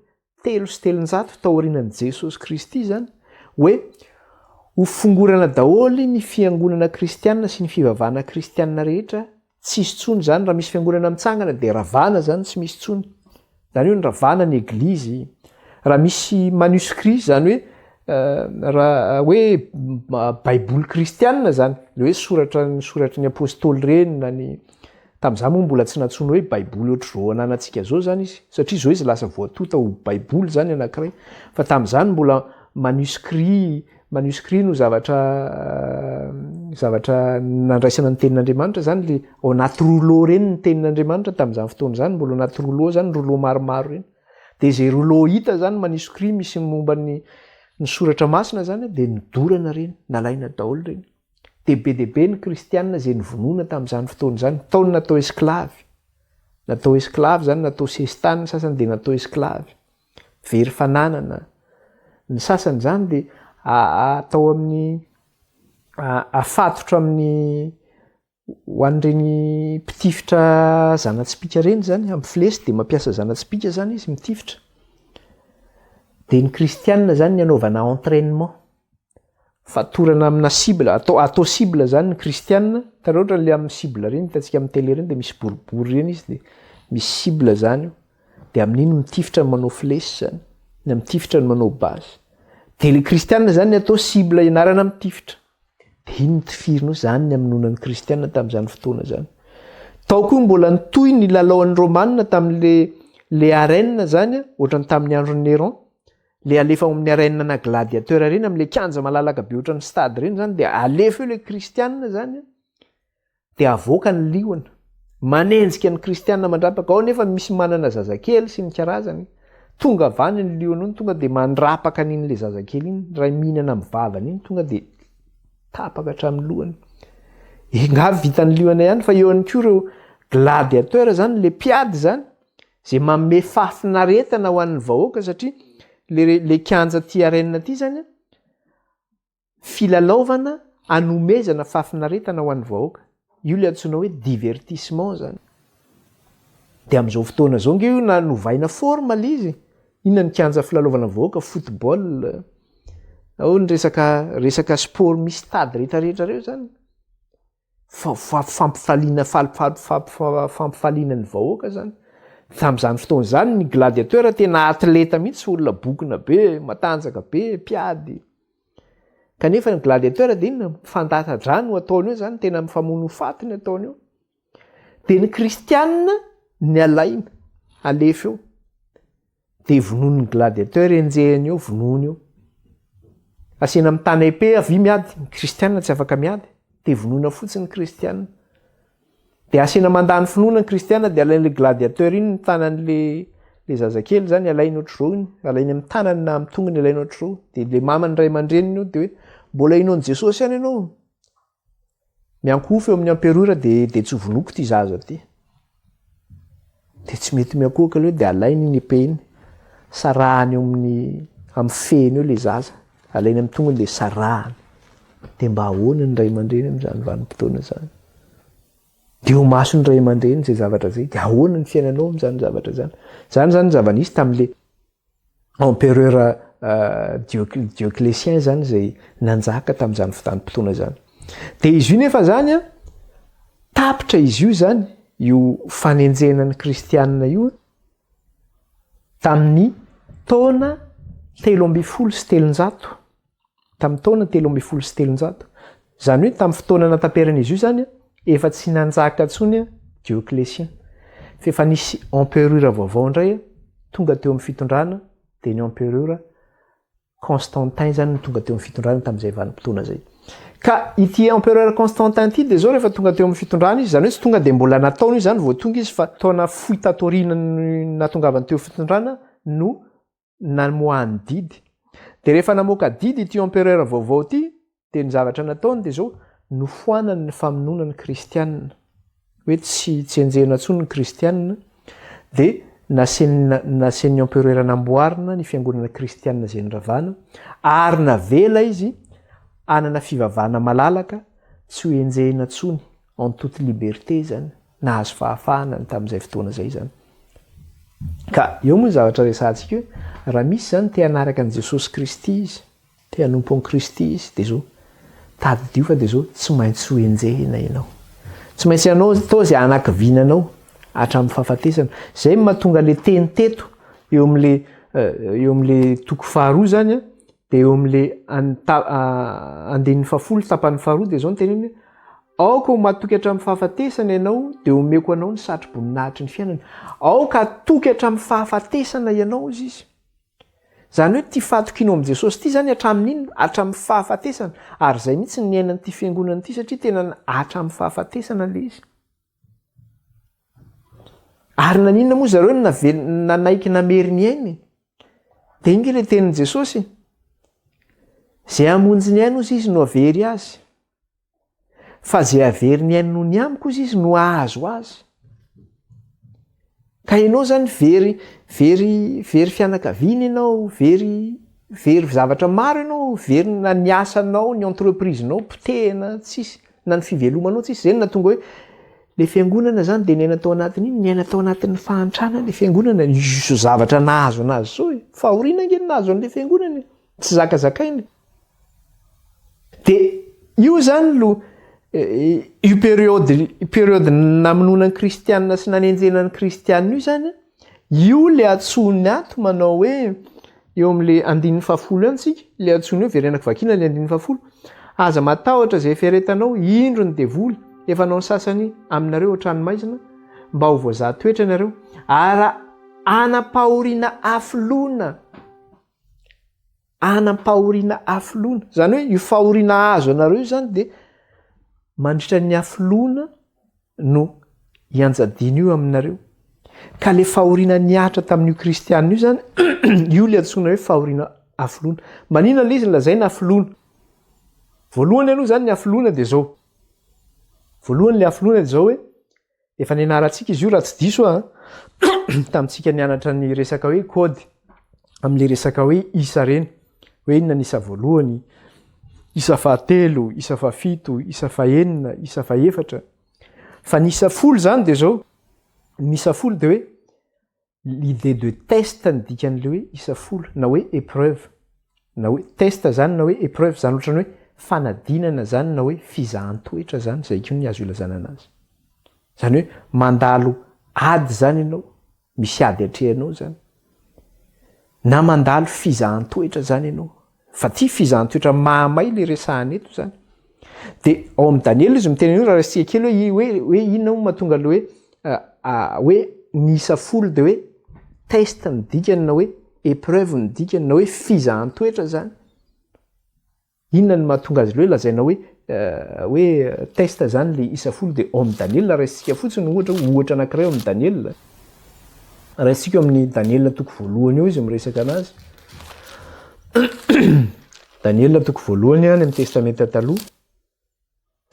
303 taorianan'i Jesosy Kristy izany hoe ho fongorana daholo ny fiangonana kristiana sy ny fivavahana kristiana rehetra, tsy hisy intsony izany, raha misy fiangonana mitsangana dia ravana izany, tsy misy intsony. Izany hoe noravana ny eglizy, raha misy manuscrit izany hoe raha hoe baiboly kristiana izany, le hoe soratra ny soratry ny apostoly ireny na ny Tamin'izany moa mbola tsy nantsoina hoe baiboly ohatr'izao ananantsika izao izany izy, satria izao izy lasa voatonta ho baiboly izany anankiray, fa tamin'izany mbola manuscrit, manuscrit no zavatra zavatra nandraisana ny tenin'Andriamanitra izany, le ao anaty rouleau ireny ny tenin'Andriamanitra tamin'izany fotoana izany, mbola ao anaty rouleau izany, rouleau maromaro ireny. Dia izay rouleau hita izany manuscrit misy ny momba ny ny soratra masina izany dia nodorana ireny, nalaina daholo ireny. Dia be dia be ny kristiana izay novonoina tamin'izany fotoana izany. Tao ny natao esclave. Natao esclave izany, natao sesitany, ny sasany dia natao esclave. Very fananana. Ny sasany izany dia atao amin'ny afatotra amin'ny Ho an'ireny mpitifitra zana-tsipìka ireny izany, amin'ny flesy dia mampiasa zana-tsipìka izany izy mitifitra. Dia ny kristianina izany ny anaovana entrainement. Fatorana amina cible, atao atao cible izany ny kristianina, hitanareo ohatran'ilay le amin'ny cible ireny, hitantsika amin'ny télé ireny dia misy boribory ireny izy dia misy cible izany eo. Dia amin'iny mitifitra ny manao flesy izany, na mitifitra ny manao base. Dia ilay kristianina izany ny atao cible ianarana mitifitra. Dia iny notifirina eo, izany ny hamonoana ny kristiana tamin'izany fotoana izany. Tao koa mbola nitohy ny lalaon'ny Romana tamin'le le arène izany, ohatran'ny tamin'ny andron'i Néron, le alefa ao amin'ny arène na gladiateur ireny, amin'le kianja malalaka be ohatran'ny stade ireny izany, dia alefa eo le kristiana izany. Dia avoaka ny liona. Manenjika ny kristiana mandrapaka. Ao nefa misy manana zazakely sy ny karazany. Tonga avy any ny liona iny, tonga dia mandrapaka an'iny le zazakely iny, ray mihinana amin'ny vavany iny, tonga dia tapaka hatramin'ny lohany. Enga vitan'ny liona ihany fa eo ihany koa ireo Gladiateur zany le mpiady zany zay manome fahafinaretana ho an'ny vahoaka satria le le kianja aty arène aty zany filalaovana anomezana fahafinaretana ho an'ny vahoaka. Io le antsoina hoe divertissement zany. De am'zao fotoana zao nge io na novaina forme le izy. Inona ny kianja filalaovana vahoaka? Football. Ao ny resaka resaka sport misy stade rehetrarehetra reo zany. Fa fa fampifaliana fampifaliana ny vahoaka zany. Tamin'izany fotoana izany ny gladiateur tena atleta mihitsy, olona bokona be, matanjaka be, mpiady. Kanefa ny gladiateur dia inona? Mifandatsa-drà no ataony eo zany, tena mifamono ho faty ny ataony eo. Dia ny kristianina ny alaina, alefa eo. Dia vonoin'ny gladiateur enjehiny eo, vonoiny eo. Asiana mitana épée avy miady, ny kristianina tsy afaka miady, dia vonoina fotsiny ny kristianina. Dia asiana mandà ny finoana ny kristiana dia alain'ilay gladiateur iny ny tanan'le le zazakely zany alainy ohatr'izao iny, alainy amin'ny tanany na amin'ny tongony alainy ohatr'izao, dia le mamany ray aman-dreniny eo dia hoe mbola hino an'i Jesosy ihany ianao? Miankohofa eo amin'ny empereur dia dia tsy vonoiko ity zaza ity. Dia tsy mety miankohoka aloha dia alainy iny épée iny, sarahany eo amin'ny amin'ny fehiny eo le zaza, alainy amin'ny tongony dia sarahany. Dia mba ahoana ny ray aman-dreny amin'izany vanim-potoana izany? Dia eo imason'ny ray aman-dreny izay zavatra izay, dia ahoana ny fiainanao amin'izany zavatra izany? Izany izany ny zava-nisy tamin'ilay empereur Dioclétien izany izay nanjaka tamin'izany vanim-potoana izany. Dia izy io nefa izany an, tapitra izy io izany, io fanenjehana ny kristianina io, tamin'ny taona 313. Tamin'ny taona 313, izany hoe tamin'ny fotoana nataperan'izy io izany, efa tsy nanjaka intsony Dioclétien, fa efa nisy empereur vaovao indray tonga teo amin'ny fitondrana, dia ny empereur Constantin izany no tonga teo amin'ny fitondrana tamin'izay vanim-potoana izay. Ka ity empereur Constantin ity dia izao rehefa tonga teo amin'ny fitondrana izy, izany hoe tsy tonga dia mbola nataony io izany vao tonga izy fa taona fohy tato aorian'ny nahatongavany teo fitondrana no namoahany didy. Dia rehefa namoaka didy ity empereur vaovao ity, dia ny zavatra nataony dia izao, nofoanany ny famonoana ny kristianina. Hoe tsy tsy enjehina intsony ny kristianina, dia nasian'ny nasian'ny empereur namboarina ny fiangonana kristianina izay noravana, ary navela izy hanana fivavahana malalaka, tsy ho enjehina intsony, en toute liberté izany. Nahazo fahafahana ny tamin'izay fotoana izay izany. Ka eo moa ny zavatra resahantsika hoe raha misy izany te hanaraka an'i Jesosy Kristy izy, te hanompo an'i Kristy izy, dia izao, tadidio fa dia izao, tsy maintsy ho enjehina ianao. Tsy maintsy ianao atao izay hanakiviana anao hatramin'ny fahafatesana. Izay no mahatonga ilay teny teto eo amin'ilay eo amin'ilay toko faharoa izany an, dia eo amin'ilay andininy fahafolo tapany faharoa dia izao no teneniny hoe Aoka ho matoky hatramin'ny fahafatesana ianao, dia homeko anao ny satroboninahitry ny fiainana. Aoka hatoky hatramin'ny fahafatesana ianao, hozy izy. Izany hoe ity fahatokianao amin'i Jesosy ity izany hatramin'ny inona? Hatramin'ny fahafatesana. Ary izay mihitsy no niainan'ity fiangonana ity satria tena hatramin'ny fahafatesana ilay izy. Ary naninona moa zareo no nanaiky namery ny ainy? Dia inga ilay tenin'i Jesosy. Izay hamonjy ny ainy hozy izy no havery azy. Fa izay havery ny ainy noho ny amiko hozy izy no hahazo azy. Ka ianao zany very, very, very fianakaviana ianao, very, very zavatra maro ianao, very na ny asanao, ny entreprise-nao potehina tsisy, na ny fivelomanao tsisy. Zay no nahatonga hoe le fiangonana zany de niaina tao anatin'iny, niaina tao anatin'ny fahantrana le fiangonana, izao zavatra nahazo anazy zao e, fahoriana ange no nahazo an'le fiangonana e, tsy zakazakaina e. Dia io zany lo io période période namonoana ny kristianina sy nanenjehana ny kristianina io zany io le antsoiny ato manao hoe eo amin'le andininy fahafolo ihany tsika le antsoiny eo verenako vakiana le andininy fahafolo aza matahotra izay fiaretanao indro ny devoly efa nao ny sasany aminareo an-tranomaizina mba ho voazaha toetra nareo ara anam-pahoriana afiloana Anam-pahoriana afiloana. Izany hoe io fahoriana ahazo anareo io izany dia mandritra ny afiloana no ianjadiana io aminareo. Ka le fahoriana nihatra tamin'io kristianina io izany, io le antsoina hoe fahoriana afiloana. Maninona le izy no lazaina afiloana? Voalohany aloha izany ny afiloana dia izao. Voalohany le afiloana dia izao hoe. Efa nianarantsika izy io raha tsy diso aho tamintsika nianatra ny resaka hoe code amin'le resaka hoe isa reny hoe inona ny isa voalohany, isa fahatelo, isa fahafito, isa fahenina, isa fahefatra. Fa ny isa folo zany de zao, ny isa folo de hoe L'idée de test ny dikan'le hoe isa folo na hoe épreuve na hoe test zany na hoe épreuve zany ohatran'ny hoe fanadinana zany na hoe fizahan-toetra zany zay koa ny azo ilazana anazy. Zany hoe mandalo ady zany ianao, misy ady atrehanao zany. Na mandalo fizahan-toetra zany ianao. Fa ty fizahan-toetra mahamay le resahana eto zany. De ao amin'i Daniela izy miteny an'io raha raisintsika kely hoe hoe hoe inona moa mahatonga le hoe hoe ny isa folo de hoe test ny dikany na hoe épreuve ny dikany na hoe fizahan-toetra zany. Inona no mahatonga azy le hoe lazaina hoe hoe test zany le isa folo de ao amin'i Daniela raisintsika fotsiny ohatra ohatra anankiray ao amin'i Daniela. Raisintsika eo amin'ny Daniela toko voalohany eo izy miresaka anazy. Daniela toko voalohany any amin'ny Testamenta Taloha.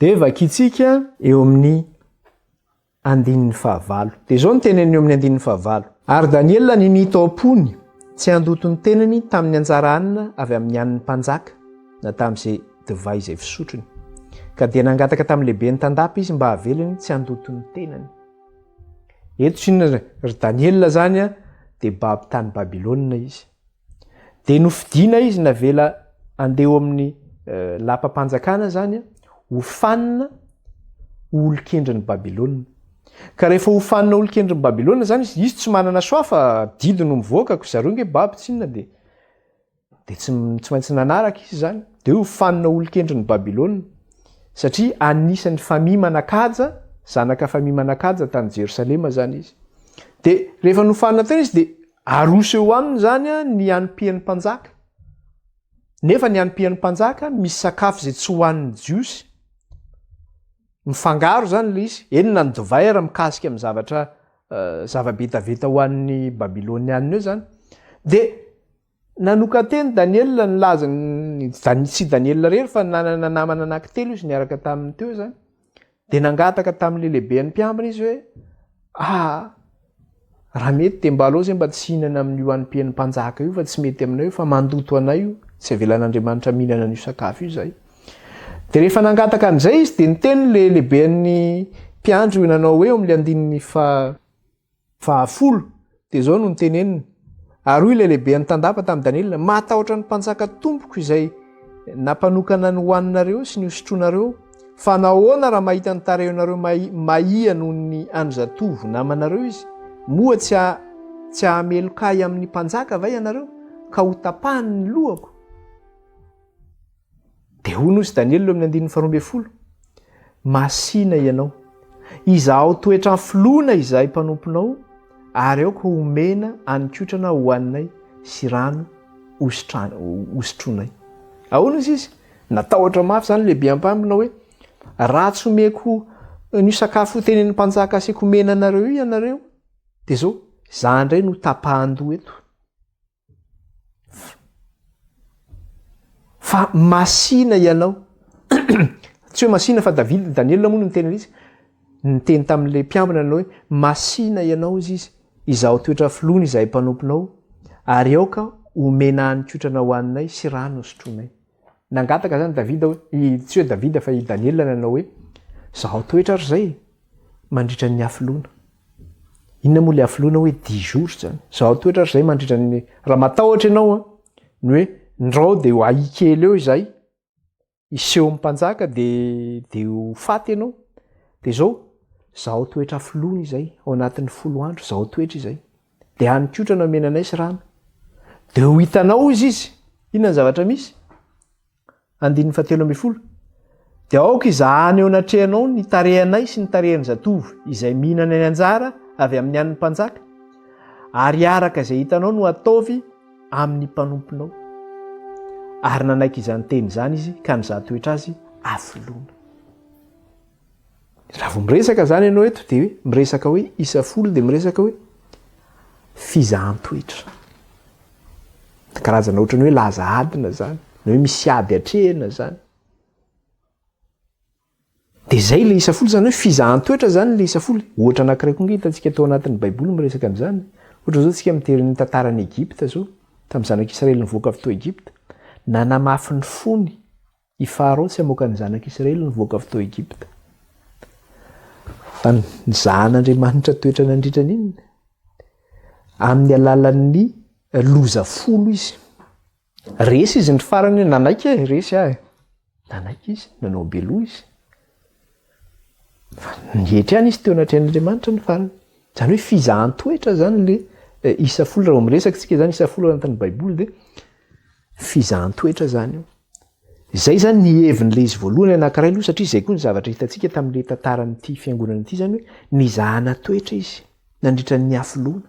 Dia vakintsika eo amin'ny andininy fahavalo. Dia izao no teneniny eo amin'ny andininy fahavalo. Ary Daniela ninia tao am-pony tsy handoto ny tenany tamin'ny anjara hanina avy amin'ny hanin'ny mpanjaka na tamin'izay divay izay fisotrony. Ka dia nangataka tamin'ny lehiben'ny tandapa izy mba havelany tsy handoto ny tenany. Eto tsinona ry Daniela zany a dia babo tany Babylona izy. Dia nofidina izy navela andeha eo amin'ny eh, lapam-panjakana zany a, hofanina ho olon-kendrin'i Babylona. Ka rehefa hofanina olon-kendrin'i Babylona zany izy, izy tsy manana choix fa didy no mivoaka, ko zareo nge babo tsinona dia Dia tsy tsy maintsy nanaraka izy izany. Dia ho fanina olon-kendrin'i Babylona. Satria anisan'ny famille manan-kaja, zanaka famille manan-kaja tany Jerosalema izany izy. Dia rehefa nofanina teo izy dia aroso eo aminy izany ny hanim-pian'ny mpanjaka. Nefa ny hanim-pian'ny mpanjaka misy sakafo izay tsy hohanin'ny Jiosy. Mifangaro izany ilay izy. Eny na ny divay ary mikasika amin'ny zavatra zava-betaveta ho an'ny Babylonianina eo izany. Dia Nanokan-teny Daniela nilaza ny, tsy Daniela irery fa nanana namana anankitelo izy niaraka taminy teo izany. Dia nangataka tamin'ilay lehiben'ny mpiambina izy hoe, ah, raha mety dia mba aleo izay mba tsy hihinana amin'io hanim-pian'ny mpanjaka io fa tsy mety aminay io fa mandoto anay io, tsy avelan'Andriamanitra mihinana an'io sakafo io izahay. Dia rehefa nangataka an'izay izy dia niteny ilay lehiben'ny mpiandry nanao hoe eo amin'ilay andininy fa Fahafolo, dia izao no noteneniny, Ary hoy ilay lehiben'ny tandapa tamin'i Daniela, Mahatahotra ny mpanjaka tompoko izay nampanokana ny hohaninareo sy ny hosotroinareo, fa nahoana raha mahita ny tarehinareo mahia noho ny an'ny zatovo namanareo izy? Moa tsy tsy hahameloka ahy amin'ny mpanjaka va ianareo, ka hotapahany ny lohako? Dia hoy nosy Daniela eo amin'ny andininy faharoa ambin'ny folo, Masìna ianao, izahao toetra filoana izahay mpanomponao, ary aoka homena hanin-kotrana hohaninay sy rano hosotroinay. Ahoana izy izy? Natahotra mafy izany lehibe ampambina hoe, raha tsy omeko an'io sakafo tenenin'ny mpanjaka asiako omena anareo io ianareo, dia izao, izaho indray no tapahan-doha eto. Fa masina ianao. Tsy hoe masina fa David, Daniela moa no niteny an'izy. Niteny tamin'ilay mpiambina nanao hoe masina ianao izy izy, izaho toetra filohany izahay mpanomponao, ary aoka homena hanin-kotrana ho haninay sy rano hosotroinay. Nangataka zany Davida hoe, i, tsy hoe Davida fa i Daniela nanao hoe, Zaho toetra ary zay mandritra ny hafoloana. Inona moa le hafoloana hoe dix jours zany. Zaho toetra ary zay mandritra ny, raha matahotra ianao an, ny hoe ndrao de ho ahy kely eo izay, hiseho amin'ny mpanjaka de de ho faty ianao. De zao, zaho toetra hafoloana izay, ao anatin'ny folo andro, zaho toetra izay. Dia hanin-kotrana omena anay sy rano. Dia ho hitanao hozy izy. Inona ny zavatra misy? Andininy fahatelo ambin'ny folo. Dia aoka hizahana eo anatrehanao ny tarehanay sy ny tarehan'ny zatovo izay mihinana ny anjara avy amin'ny hanin'ny mpanjaka, ary araka izay hitanao no ataovy amin'ny mpanomponao. Ary nanaiky izany teny izany izy ka nizaha toetra azy hafoloana. Raha vao miresaka zany ianao eto dia hoe miresaka hoe isa folo dia miresaka hoe fizahan-toetra. Karazana ohatran'ny hoe laza adina zany, na hoe misy ady atrehina zany. Dia izay ilay isa folo, izany hoe fizahan-toetra izany ilay isa folo. Ohatra anankiray koa ange hitantsika tao anatin'ny Baiboly miresaka an'izany. Ohatra izao tsika mitery ny tantaran'i Egypta izao, tamin'ny zanak'Israely nivoaka avy tao Egypta. Nanamafy ny fony i Farao tsy hamoaka ny zanak'Israely nivoaka avy tao Egypta. Fa nizahan'Andriamanitra toetra nandritra ny inona? Amin'ny alalan'ny loza folo izy. Resy izy ny farany hoe nanaiky e, resy aho e. Nanaiky izy, nanao be loha izy. Fa nietry ihany izy teo anatrehan'Andriamanitra ny farany. Izany hoe fizahan-toetra izany le eh, isa folo, raha vao miresaka isika izany isa folo anatin'ny Baiboly dia fizahan-toetra izany io. Izay izany ny hevin'ilay izy voalohany anankiray aloha satria izay koa ny zavatra hitantsika tamin'ilay tantaran'ity fiangonana ity izany hoe nizahana toetra izy nandritra ny hafoloana.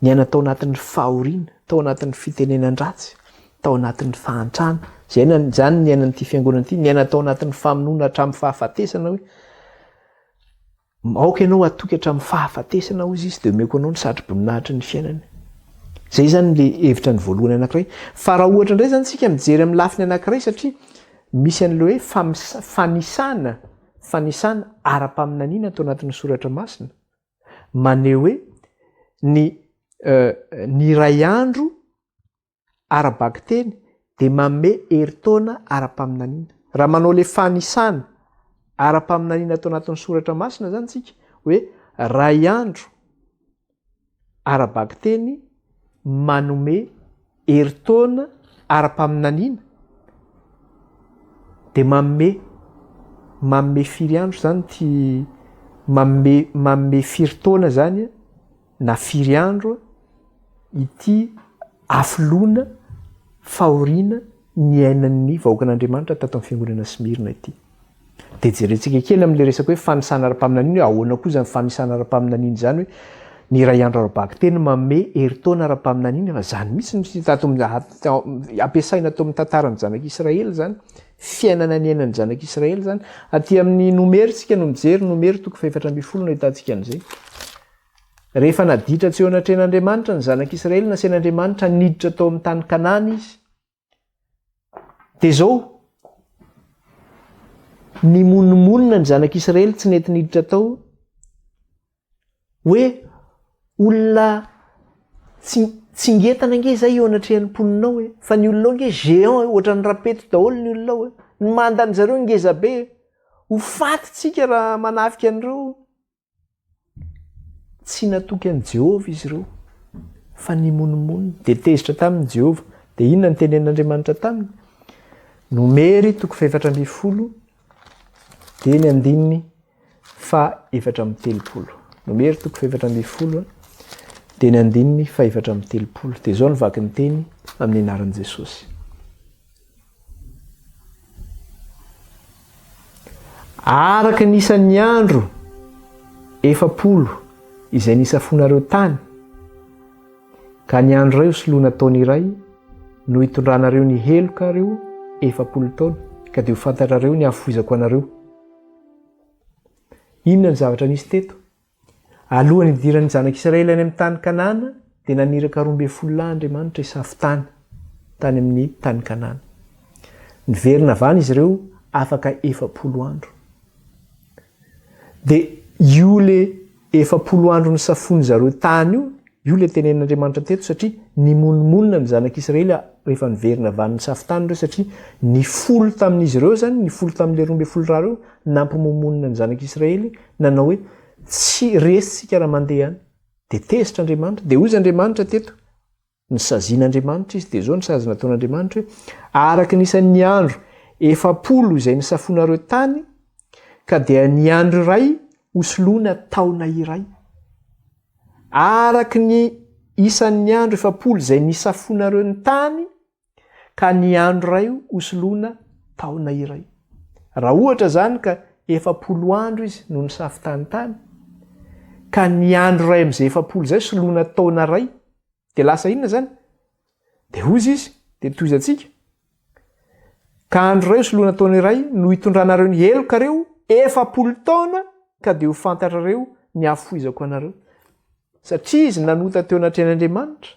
Niaina tao anatin'ny fahoriana, tao anatin'ny fitenenan-dratsy, tao anatin'ny fahantrana. Izay na, izany ny niainan'ity fiangonana ity, niaina tao anatin'ny famonoana hatramin'ny fahafatesana hoe aoka ianao hatoky hatramin'ny fahafatesana hozy izy dia omeko anao ny satroboninahitry ny fiainana. Izay izany le hevitra ny voalohany anankiray. Fa raha ohatra indray izany isika mijery amin'ny lafiny anankiray satria misy an'ilay hoe famisa- fanisana, fanisana ara-paminaniana ato anatin'ny soratra masina. maneho hoe ny ny iray andro ara-bakiteny dia manome herintaona ara-paminaniana. Raha manao ilay fanisana ara-paminaniana ato anatin'ny soratra masina izany isika hoe ray andro ara-bakiteny manome herintaona ara-paminaniana dia manome manome firy andro izany ity manome manome firy taona izany na firy andro ity hafoloana fahoriana niainan'ny vahoakan'Andriamanitra tato amin'ny fiangonana Smyrna ity. Dia jerentsika kely amin'ilay resaka hoe fanisana ara-paminaniana hoe ahoana koa izany fanisana ara-paminaniana izany hoe ny iray andro ara-bakiteny manome herintaona ara-paminaniana fa izany mihitsy no hita ato amin'ny ampiasaina ato amin'ny tantaran'ny zanak'Israely izany, fiainana niainan'ny zanak'Israely izany. Aty amin'ny Nomery tsika no mijery, Nomery toko fahefatra ambin'ny folo no ahitantsika an'izay. Rehefa naditra tsy eo anatrehan'Andriamanitra ny zanak'Israely, nasain'Andriamanitra niditra tao amin'ny tany Kanana izy. Dia izao, nimonomonona ny zanak'Israely tsy nety niditra tao, hoe olona tsy tsy ngetana ange izay eo anatrehan'ny mponina ao e, fa ny olona ao ange géant e, ohatran'ny rapeto daholo ny olona ao e, ny mandan'ny zareo ngeza be e, ho faty tsika raha manafika an'ireo. Tsy natoky an'i Jehovah izy ireo, fa nimonomonona. Dia tezitra taminy Jehovah. Dia inona no tenenin'Andriamanitra taminy? Nomery toko fahefatra ambin'ny folo, dia ny andininy faha 34. Nomery toko fahefatra ambin'ny folo, dia ny andininy faha 34. Dia izao no vaky ny teny amin'ny anaran'i Jesosy. Araka ny isan'ny andro 40 izay nisafoanareo tany, ka ny andro iray ho soloina taona iray, no hitondranareo ny helokareo 40 taona, ka dia ho fantatrareo ny hahafoizako anareo. Inona ny zavatra nisy teto? Alohan'ny hidiran'ny zanak'Israely any amin'ny tany Kanana, dia naniraka 12 lahy Andriamanitra hisafo tany, tany amin'ny tany Kanana. Niverina avy any izy ireo afaka 40 andro. Dia io le 40 andro nisafoan'ny zareo tany io, io le tenenin'Andriamanitra teto satria nimonomonona ny zanak'Israely rehefa niverina avy any nisafo tany ireo satria ny folo tamin'izy ireo izany, ny folo tamin'ilay 12 raha ireo nampimomonona ny zanak'Israely nanao hoe Tsy resy tsika raha mandeha any. Dia tezitra Andriamanitra. Dia hoy Andriamanitra teto, nisazian'Andriamanitra izy, dia izao ny sazy nataon'Andriamanitra hoe, araka ny isan'ny andro 40 izay nisafoanareo tany, ka dia ny andro iray hosoloina taona iray. Araka ny isan'ny andro 40 izay nisafoanareo ny tany, ka ny andro iray hosoloina taona iray. Raha ohatra izany ka 40 andro izy no nisafo tany tany, ka ny andro iray amin'izay 40 izay soloina taona iray, dia lasa inona izany? Dia hozy izy, dia tohizantsika, ka andro iray hosoloina taona iray no hitondranareo ny helokareo 40 taona, ka dia ho fantatrareo ny hafoizako anareo. Satria izy nanota teo anatrehan'Andriamanitra,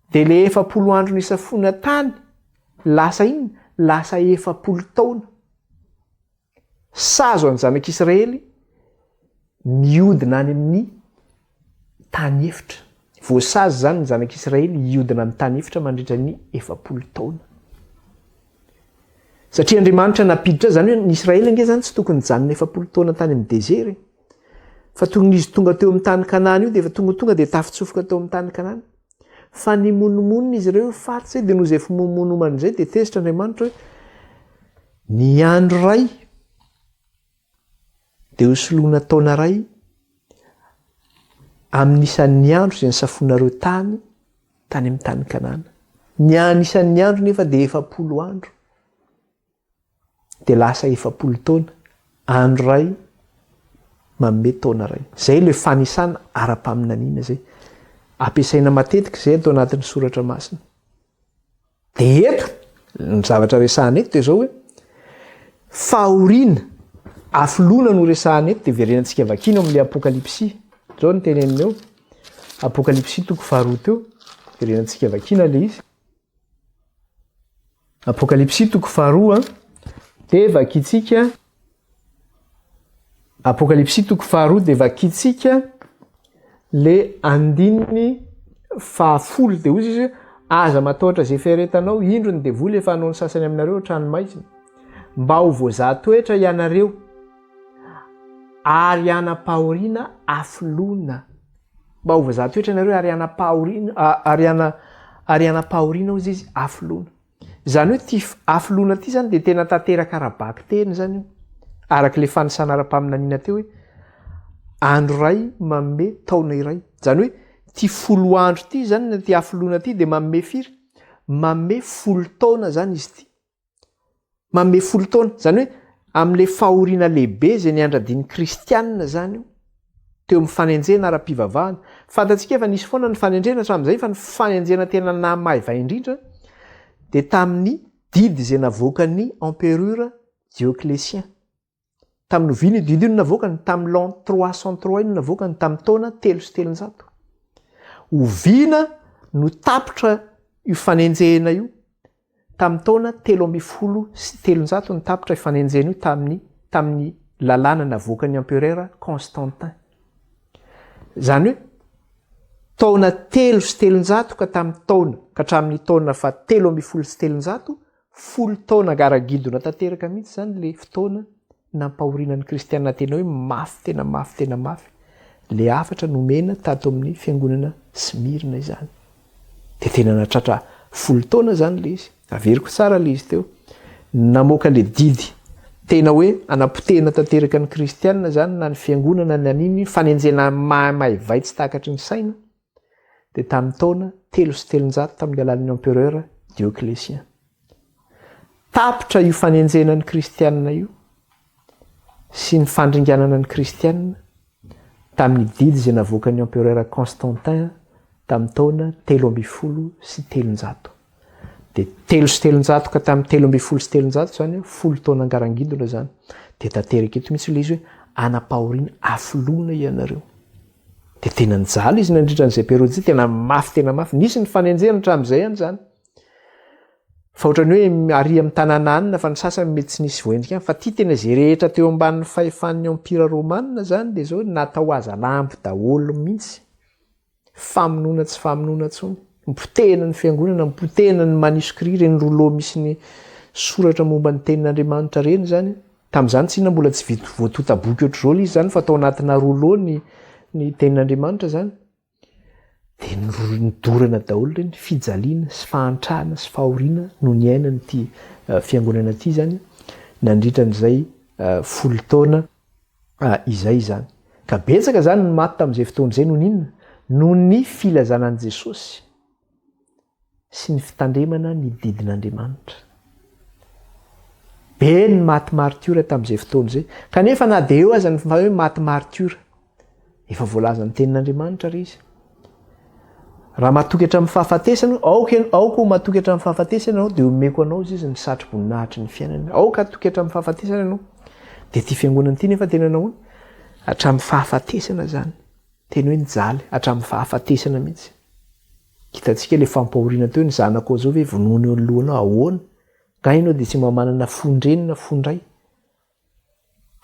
Dia le 40 andro nisafoana tany lasa inona? Lasa 40 taona. Sazy ho an'ny zanak'Israely mihodina any amin'ny tany efitra. Voasazy izany ny zanak'Israely hihodina amin'ny tany efitra mandritra ny 40 taona. Satria Andriamanitra nampiditra azy, izany hoe ny Israely ange izany tsy tokony nijanona 40 taona tany amin'ny désert e. Fa tokony izy tonga teo amin'ny tany Kanana io dia efa tonga tonga dia tafitsofoka tao amin'ny tany Kanana. Fa nimonomonona izy ireo faty izay dia noho izay fimonomonomana izay dia tezitra Andriamanitra hoe ny andro iray dia hosoloina taona iray amin'ny isan'ny andro izay nisafoanareo tany tany amin'ny tany Kanana. Ny anisan'ny andro nefa dia 40 andro. Dia lasa 40 taona, andro iray manome taona iray. Izay ilay fanisana ara-paminaniana izay. Ampiasaina matetika izay ato anatin'ny soratra masina. Dia eto, ny zavatra resahana eto dia izao hoe, fahoriana, hafoloana no resahana eto, dia verenantsika vakiana ao amin'ilay Apokalypsy. Izao no teneniny eo, Apokalypsy toko faharoa teo, verenantsika vakiana ilay izy. Apokalypsy toko faharoa, dia vakintsika, Apokalypsy toko faharoa dia vakintsika le andininy fahafolo dia hoy izy hoe aza matahotra izay fiaretanao, indro ny devoly efa hanao ny sasany aminareo an-tranomaizina, mba ho voazaha toetra ianareo ary hanam-pahoriana hafoloana. Mba ho voazaha toetra ianareo ary hanam-pahoriana ary hana ary hanam-pahoriana hoy izy hafoloana. Izany hoe ity hafoloana ity izany dia tena tanteraka ara-bakiteny izany io. Araka ilay fanisana ara-paminaniana teo hoe andro iray manome taona iray. Izany hoe ity folo andro ity izany na ity hafoloana ity dia manome firy? Manome folo taona izany izy ity. Manome folo taona. Izany hoe amin'ilay fahoriana lehibe izay niandradian'ny kristianina izany io, teo amin'ny fanenjehana ara-pivavahana. Fantatsika fa nisy foana ny fanendrena hatramin'izay fa ny fanenjehana tena nahamaivay indrindra dia tamin'ny didy izay navoakan'ny empereur Dioclétien. Tamin'ny oviana io didy io no navoakany? Tamin'ny l'an 303 io no navoakany, tamin'ny taona 303. Oviana no tapitra io fanenjehena io? Tamin'ny taona 313 no tapitra io fanenjehena io tamin'ny tamin'ny lalàna navoakan'ny empereur Constantin. Izany hoe taona 303 ka tamin'ny taona ka hatramin'ny taona faha 313 Folo taona garagidona tanteraka mihitsy izany ilay fotoana nampahoriana ny kristiana tena hoe mafy tena mafy tena mafy ilay hafatra nomena tato amin'ny fiangonana Smyrna izany. Dia tena nahatratra folo taona izany ilay izy. Averiko tsara ilay izy teo. Namoaka ilay didy tena hoe hanapotehina tanteraka ny kristiana izany na ny fiangonana na n'inona, fanenjehana mahamay-vay tsy takatry ny saina. dia tamin'ny taona 303 tamin'ny alalan'ny empereur Dioclétien. Tapitra io fanenjehana ny kristianina io sy ny fandringanana ny kristianina tamin'ny didy izay navoakan'ny empereur Constantin tamin'ny taona 313. Dia 303 ka tamin'ny 313 izany, folo taona angarangidona izany. Dia tanteraka eto mihitsy ilay izy hoe anam-pahoriana hafoloana ianareo. Dia tena nijaly izy nandritra an'izay période izay, tena mafy tena mafy. Nisy ny fanenjehana hatramin'izay ihany izany. Fa ohatran'ny hoe ary amin'ny tanàna anona fa ny sasany mety tsy nisy voaendrika any. Fa ity tena izay rehetra teo ambanin'ny fahefan'ny empire romana izany dia izao natao hazalambo daholo mihitsy. Famonoana tsy famonoana intsony. Nipotehina ny fiangonana, nipotehina ny manuscrit, ireny rouleau misy ny soratra momba ny tenin'Andriamanitra ireny izany. Tamin'izany tsinona mbola tsy vita voatonta boky ohatr'izao ilay izy izany fa tao anatina rouleau ny ny tenin'Andriamanitra izany. Dia nodorana daholo ireny, fijaliana sy fahantrana sy fahoriana no niainan'ity fiangonana ity izany nandritra an'izay folo taona izay izany. Ka betsaka izany ny maty tamin'izay fotoana izay noho ny inona? Noho ny filazana an'i Jesosy sy ny fitandremana ny didin'Andriamanitra. Be ny maty martiora tamin'izay fotoana izay. Kanefa na dia eo aza ny hoe maty martiora, efa voalazan'ny tenin'Andriamanitra ry izy. Raha matoky hatramin'ny fahafatesana, aoka aoka ho matoky hatramin'ny fahafatesana ianao, dia omeko anao izy ny satroboninahitry ny fiainana. Aoka hatoky hatramin'ny fahafatesana ianao. Dia ity fiangonana ity nefa tena nahoana? Hatramin'ny fahafatesana izany. Tena hoe nijaly hatramin'ny fahafatesana mihitsy. Hitantsika ilay fampahoriana teo, ny zanakao izao ve vonoina eo anoloanao, ahoana? Nga ianao dia tsy mba manana fon-dreny na fon-dray?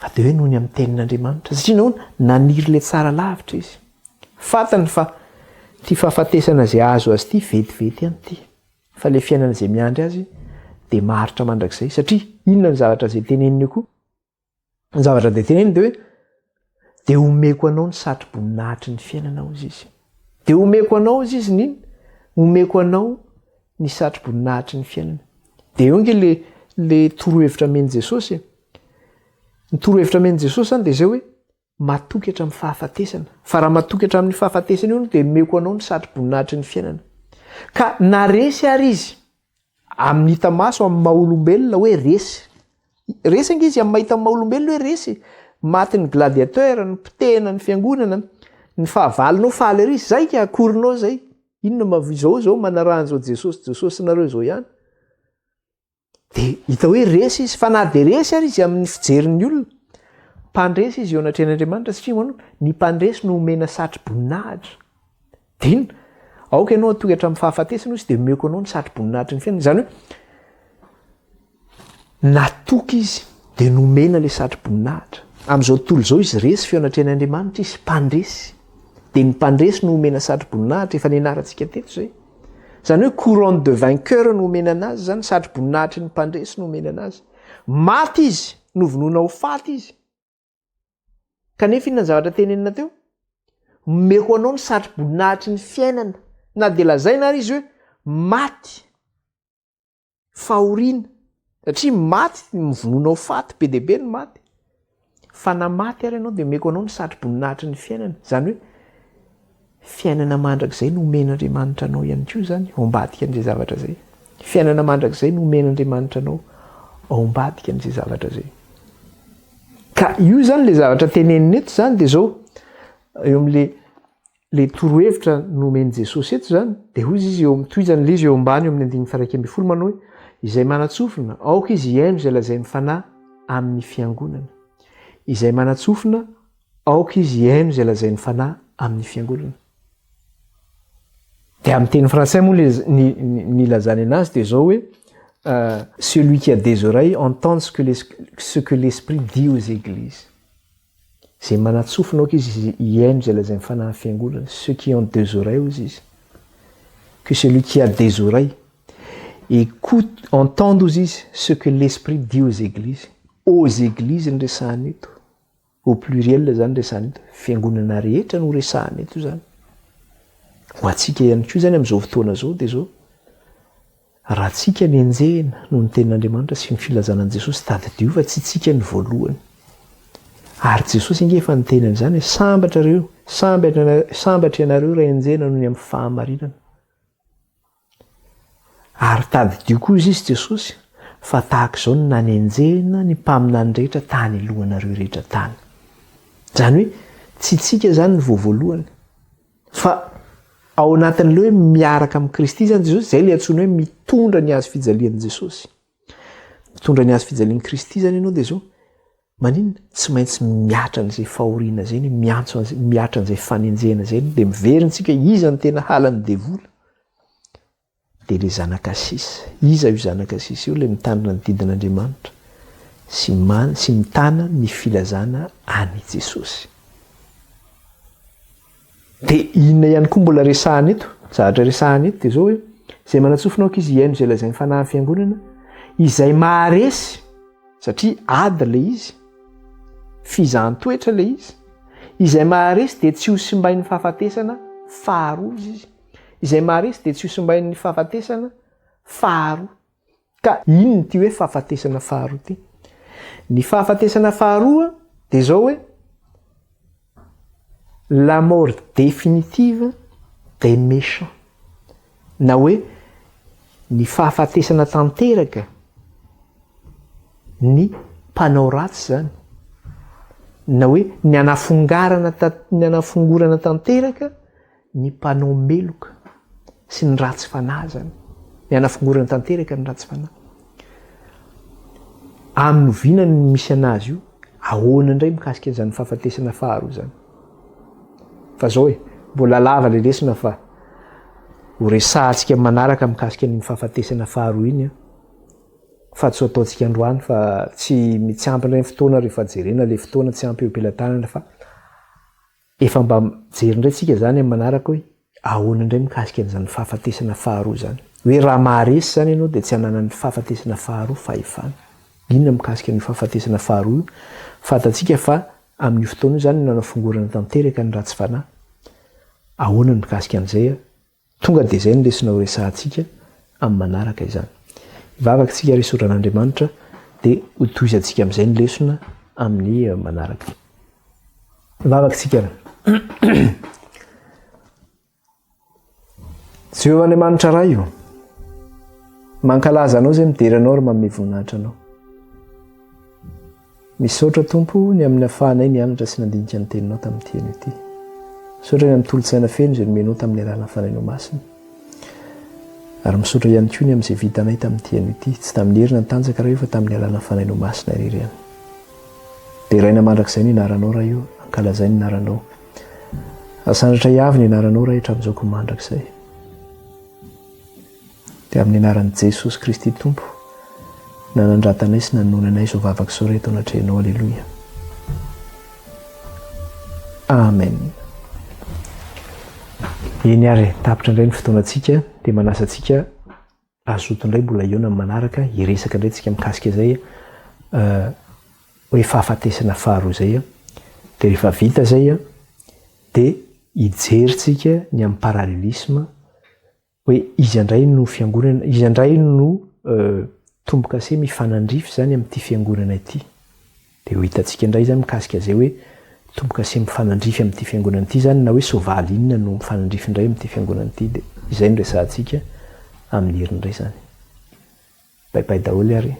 Fa dia hoe noho ny amin'ny tenin'Andriamanitra. Satria nahoana? Naniry ilay tsara lavitra izy. Fantany fa ity fahafatesana izay azo azy ity vetivety ihany ity. Fa ilay fiainana izay miandry azy dia maharitra mandrakizay. Satria inona ny zavatra izay teneniny eo koa? Ny zavatra dia teneniny dia hoe dia omeko anao ny satroboninahitry ny fiainana hozy izy. Dia omeko anao hozy izy ny omeko anao ny satroboninahitry ny fiainana. Dia eo nge le le torohevitra amen'i Jesosy e. Ny torohevitra amen'i Jesosy zany dia izay hoe matoky hatramin'ny fahafatesana. Fa raha matoky hatramin'ny fahafatesana io dia omeko anao ny satroboninahitry ny fiainana. Ka na resy ary izy Amin'ny hita maso, amin'ny maha olombelona hoe resy. Resy ange izy amin'ny mahita maha olombelona hoe resy. Matin'ny gladiateur, ny potehina ny fiangonana, ny fahavalonao faly ery, zay ka akorinao zay. Inona ma izao izao manaraha an'izao Jesosy Jesosinareo izao ihany. Dia hita hoe resy izy, fa na dia resy ary izy amin'ny fijerin'ny olona, mpandresy izy eo anatrehan'Andriamanitra satria hono ny mpandresy no omena satro-boninahitra. Dia inona? Aoka ianao hatoky hatramin'ny fahafatesana hoy izy dia omeko anao ny satroboninahitry ny fiainana. Izany hoe natoky izy dia nomena ilay satroboninahitra. Amin'izao tontolo izao izy resy feo anatrehan'Andriamanitra izy, mpandresy. Dia ny mpandresy no omena satroboninahitra, efa nianarantsika teto izay. Izany hoe couronne de vainqueur no omena anazy izany, satroboninahitry ny mpandresy no omena anazy. Maty izy, novonoina ho faty izy. Kanefa inona ny zavatra tenenina teo? Omeko anao ny satroboninahitry ny fiainana. Na dia lazaina ary izy hoe maty, fahoriana, satria maty, mivonoina ho faty, be dia be ny maty. Fa na maty ary ianao dia omeko anao ny satroboninahitry ny fiainana. Izany hoe Fiainana mandrakizay no omen'Andriamanitra anao ihany koa izany ao ambadika an'izay zavatra izay. Fiainana mandrakizay no omen'Andriamanitra anao ao ambadika an'izay zavatra izay. Ka io izany ilay zavatra tenenina eto izany dia izao, eo amin'ilay le torohevitra nomen'i Jesosy eto izany, dia hoy izy eo amin'ny tohizany ilay izy eo ambany eo amin'ny andininy faha-11 manao hoe izay manan-tsofina, aoka izy hihaino izay lazain'ny Fanahy amin'ny fiangonana. Izay manan-tsofina, Aoka izy hihaino izay lazain'ny Fanahy amin'ny Fiangonana. Dia amin'ny teny frantsay moa le ny ny nilazany anazy dia izao hoe Celui qui a des oreilles entende ce que ce que l'Esprit dit aux églises. Izay manan-tsofina aoka izy hihaino izay lazain'ny Fanahy amin'ny Fiangonana. Ceux qui ont deux oreilles hozy izy. Que celui qui a des oreilles écoute, entende hozy izy ce que l'Esprit dit aux églises. Aux églises no resahana eto. Au pluriel izany resahana eto, fiangonana rehetra no resahana eto izany. Ho antsika ihany koa izany amin'izao fotoana izao dia izao, raha tsika no enjehina noho ny tenin'Andriamanitra sy ny filazana an'i Jesosy, tadidio fa tsy tsika no voalohany. Ary Jesosy ange efa niteny an'izany hoe sambatra ireo, sambatra, sambatra ianareo raha enjehina noho ny amin'ny fahamarinana. Ary tadidio koa izy izy Jesosy fa tahaka izao no nanenjehina ny mpaminany rehetra tany alohanareo rehetra tany. Izany hoe tsy tsika izany ny vao voalohany. Fa ao anatin'ilay hoe miaraka amin'i Kristy izany Jesosy, izay ilay antsoina hoe mitondra ny hazo fijalian'i Jesosy. Mitondra ny hazo fijalian'i Kristy izany ianao dia izao, Maninona? Tsy maintsy mihatra an'izay fahoriana izay ny miantso an'izay, mihatra an'izay fanenjehana izay ny dia miverina isika iza no tena halan'ny devoly? Dia ilay zanaka sisa. Iza io zanaka sisa io? Ilay mitandrina ny didin'Andriamanitra sy man, sy mitana ny filazana an'i Jesosy. Dia inona ihany koa mbola resahana eto? Zavatra resahana eto dia izao hoe, izay manatsofina aoka izy hihaino izay lazain'ny fanahin'ny fiangonana, izay maharesy Satria ady ilay izy, fizahan-toetra ilay izy. Izay maharesy dia tsy ho simbain'ny fahafatesana faharoa izy. Izay maharesy dia tsy ho simbain'ny fahafatesana faharoa. Ka inona ity hoe fahafatesana faharoa ity? Ny fahafatesana faharoa dia izao hoe la mort définitive des méchants na hoe ny fahafatesana tanteraka ny mpanao ratsy izany na hoe ny anafongarana ny anafongorana tanteraka ny mpanao meloka sy ny ratsy fanahy izany, ny hanafongorana tanteraka ny ratsy fanahy. Amin'ny oviana no misy anazy io? Ahoana indray mikasika an'izany fahafatesana faharoa izany? Fa zao e, mbola lava ilay lesona fa ho resahantsika manaraka mikasika an'iny fahafatesana faharoa iny an. Fa tsy ho ataontsika androany fa tsy tsy ampy indray ny fotoana rehefa jerena ilay fotoana tsy ampy eo am-pelatanana fa efa mba mijery indray tsika izany amin'ny manaraka hoe ahoana indray mikasika an'izany fahafatesana faharoa izany. Hoe raha maharesy izany ianao dia tsy hananan'ny fahafatesana faharoa fahefana. Inona mikasika an'io fahafatesana faharoa io? Fantatsika fa amin'io fotoana io izany no nanao fongorana tanteraka ny ratsy fanahy. Ahoana ny mikasika an'izay? Tonga dia izay no lesona horesahantsika amin'ny manaraka izany. Hivavaka isika ary hisaotra an'Andriamanitra dia hotohizantsika amin'izay ny lesona amin'ny manaraka. Hivavaka isika ary. Jehovah Andriamanitra Ray o, mankalaza Anao izay midera Anao ary manome voninahitra Anao. Misaotra Tompo ny amin'ny nafahanay nianatra sy nandinika ny Teninao tamin'ity anio ity. Misaotra ny amin'ny tolo-tsaina feno izay nomenao tamin'ny alalan'ny Fanahinao Masina. Ary misaotra ihany koa ny amin'izay vitanay tamin'ity anio ity, tsy tamin'ny hery na ny tanjaka Ray o fa tamin'ny alalan'ny Fanahinao Masina irery ihany. Deraina mandrakizay ny anaranao Ray o, ankalazaina ny anaranao. Asandratra hiavy ny anaranao Ray hatramin'izao koa mandrakizay. Dia amin'ny anaran'i Jesosy Kristy Tompo, nanandratanay sy nanononanay izao vavaka izao re eto anatrehanao. Aleloia. Amen. Eny ary, tapitra indray ny fotoanantsika, dia manasa antsika hazoto indray mbola hihaona amin'ny manaraka, hiresaka indray tsika mikasika izay hoe fahafatesana faharoa izay. Dia rehefa vita izay, dia hijery tsika ny amin'ny parallélisme Hoe iza indray no fiangonana, iza indray no tombokase mifanandrify izany amin'ity fiangonana ity. Dia ho hitantsika indray izany mikasika izay hoe tombokase mifanandrify amin'ity fiangonana ity izany na hoe soavaly inona no mifanandrify indray amin'ity fiangonana ity. Dia izay no resahantsika amin'ny heriny indray izany. Bye bye daholo ary.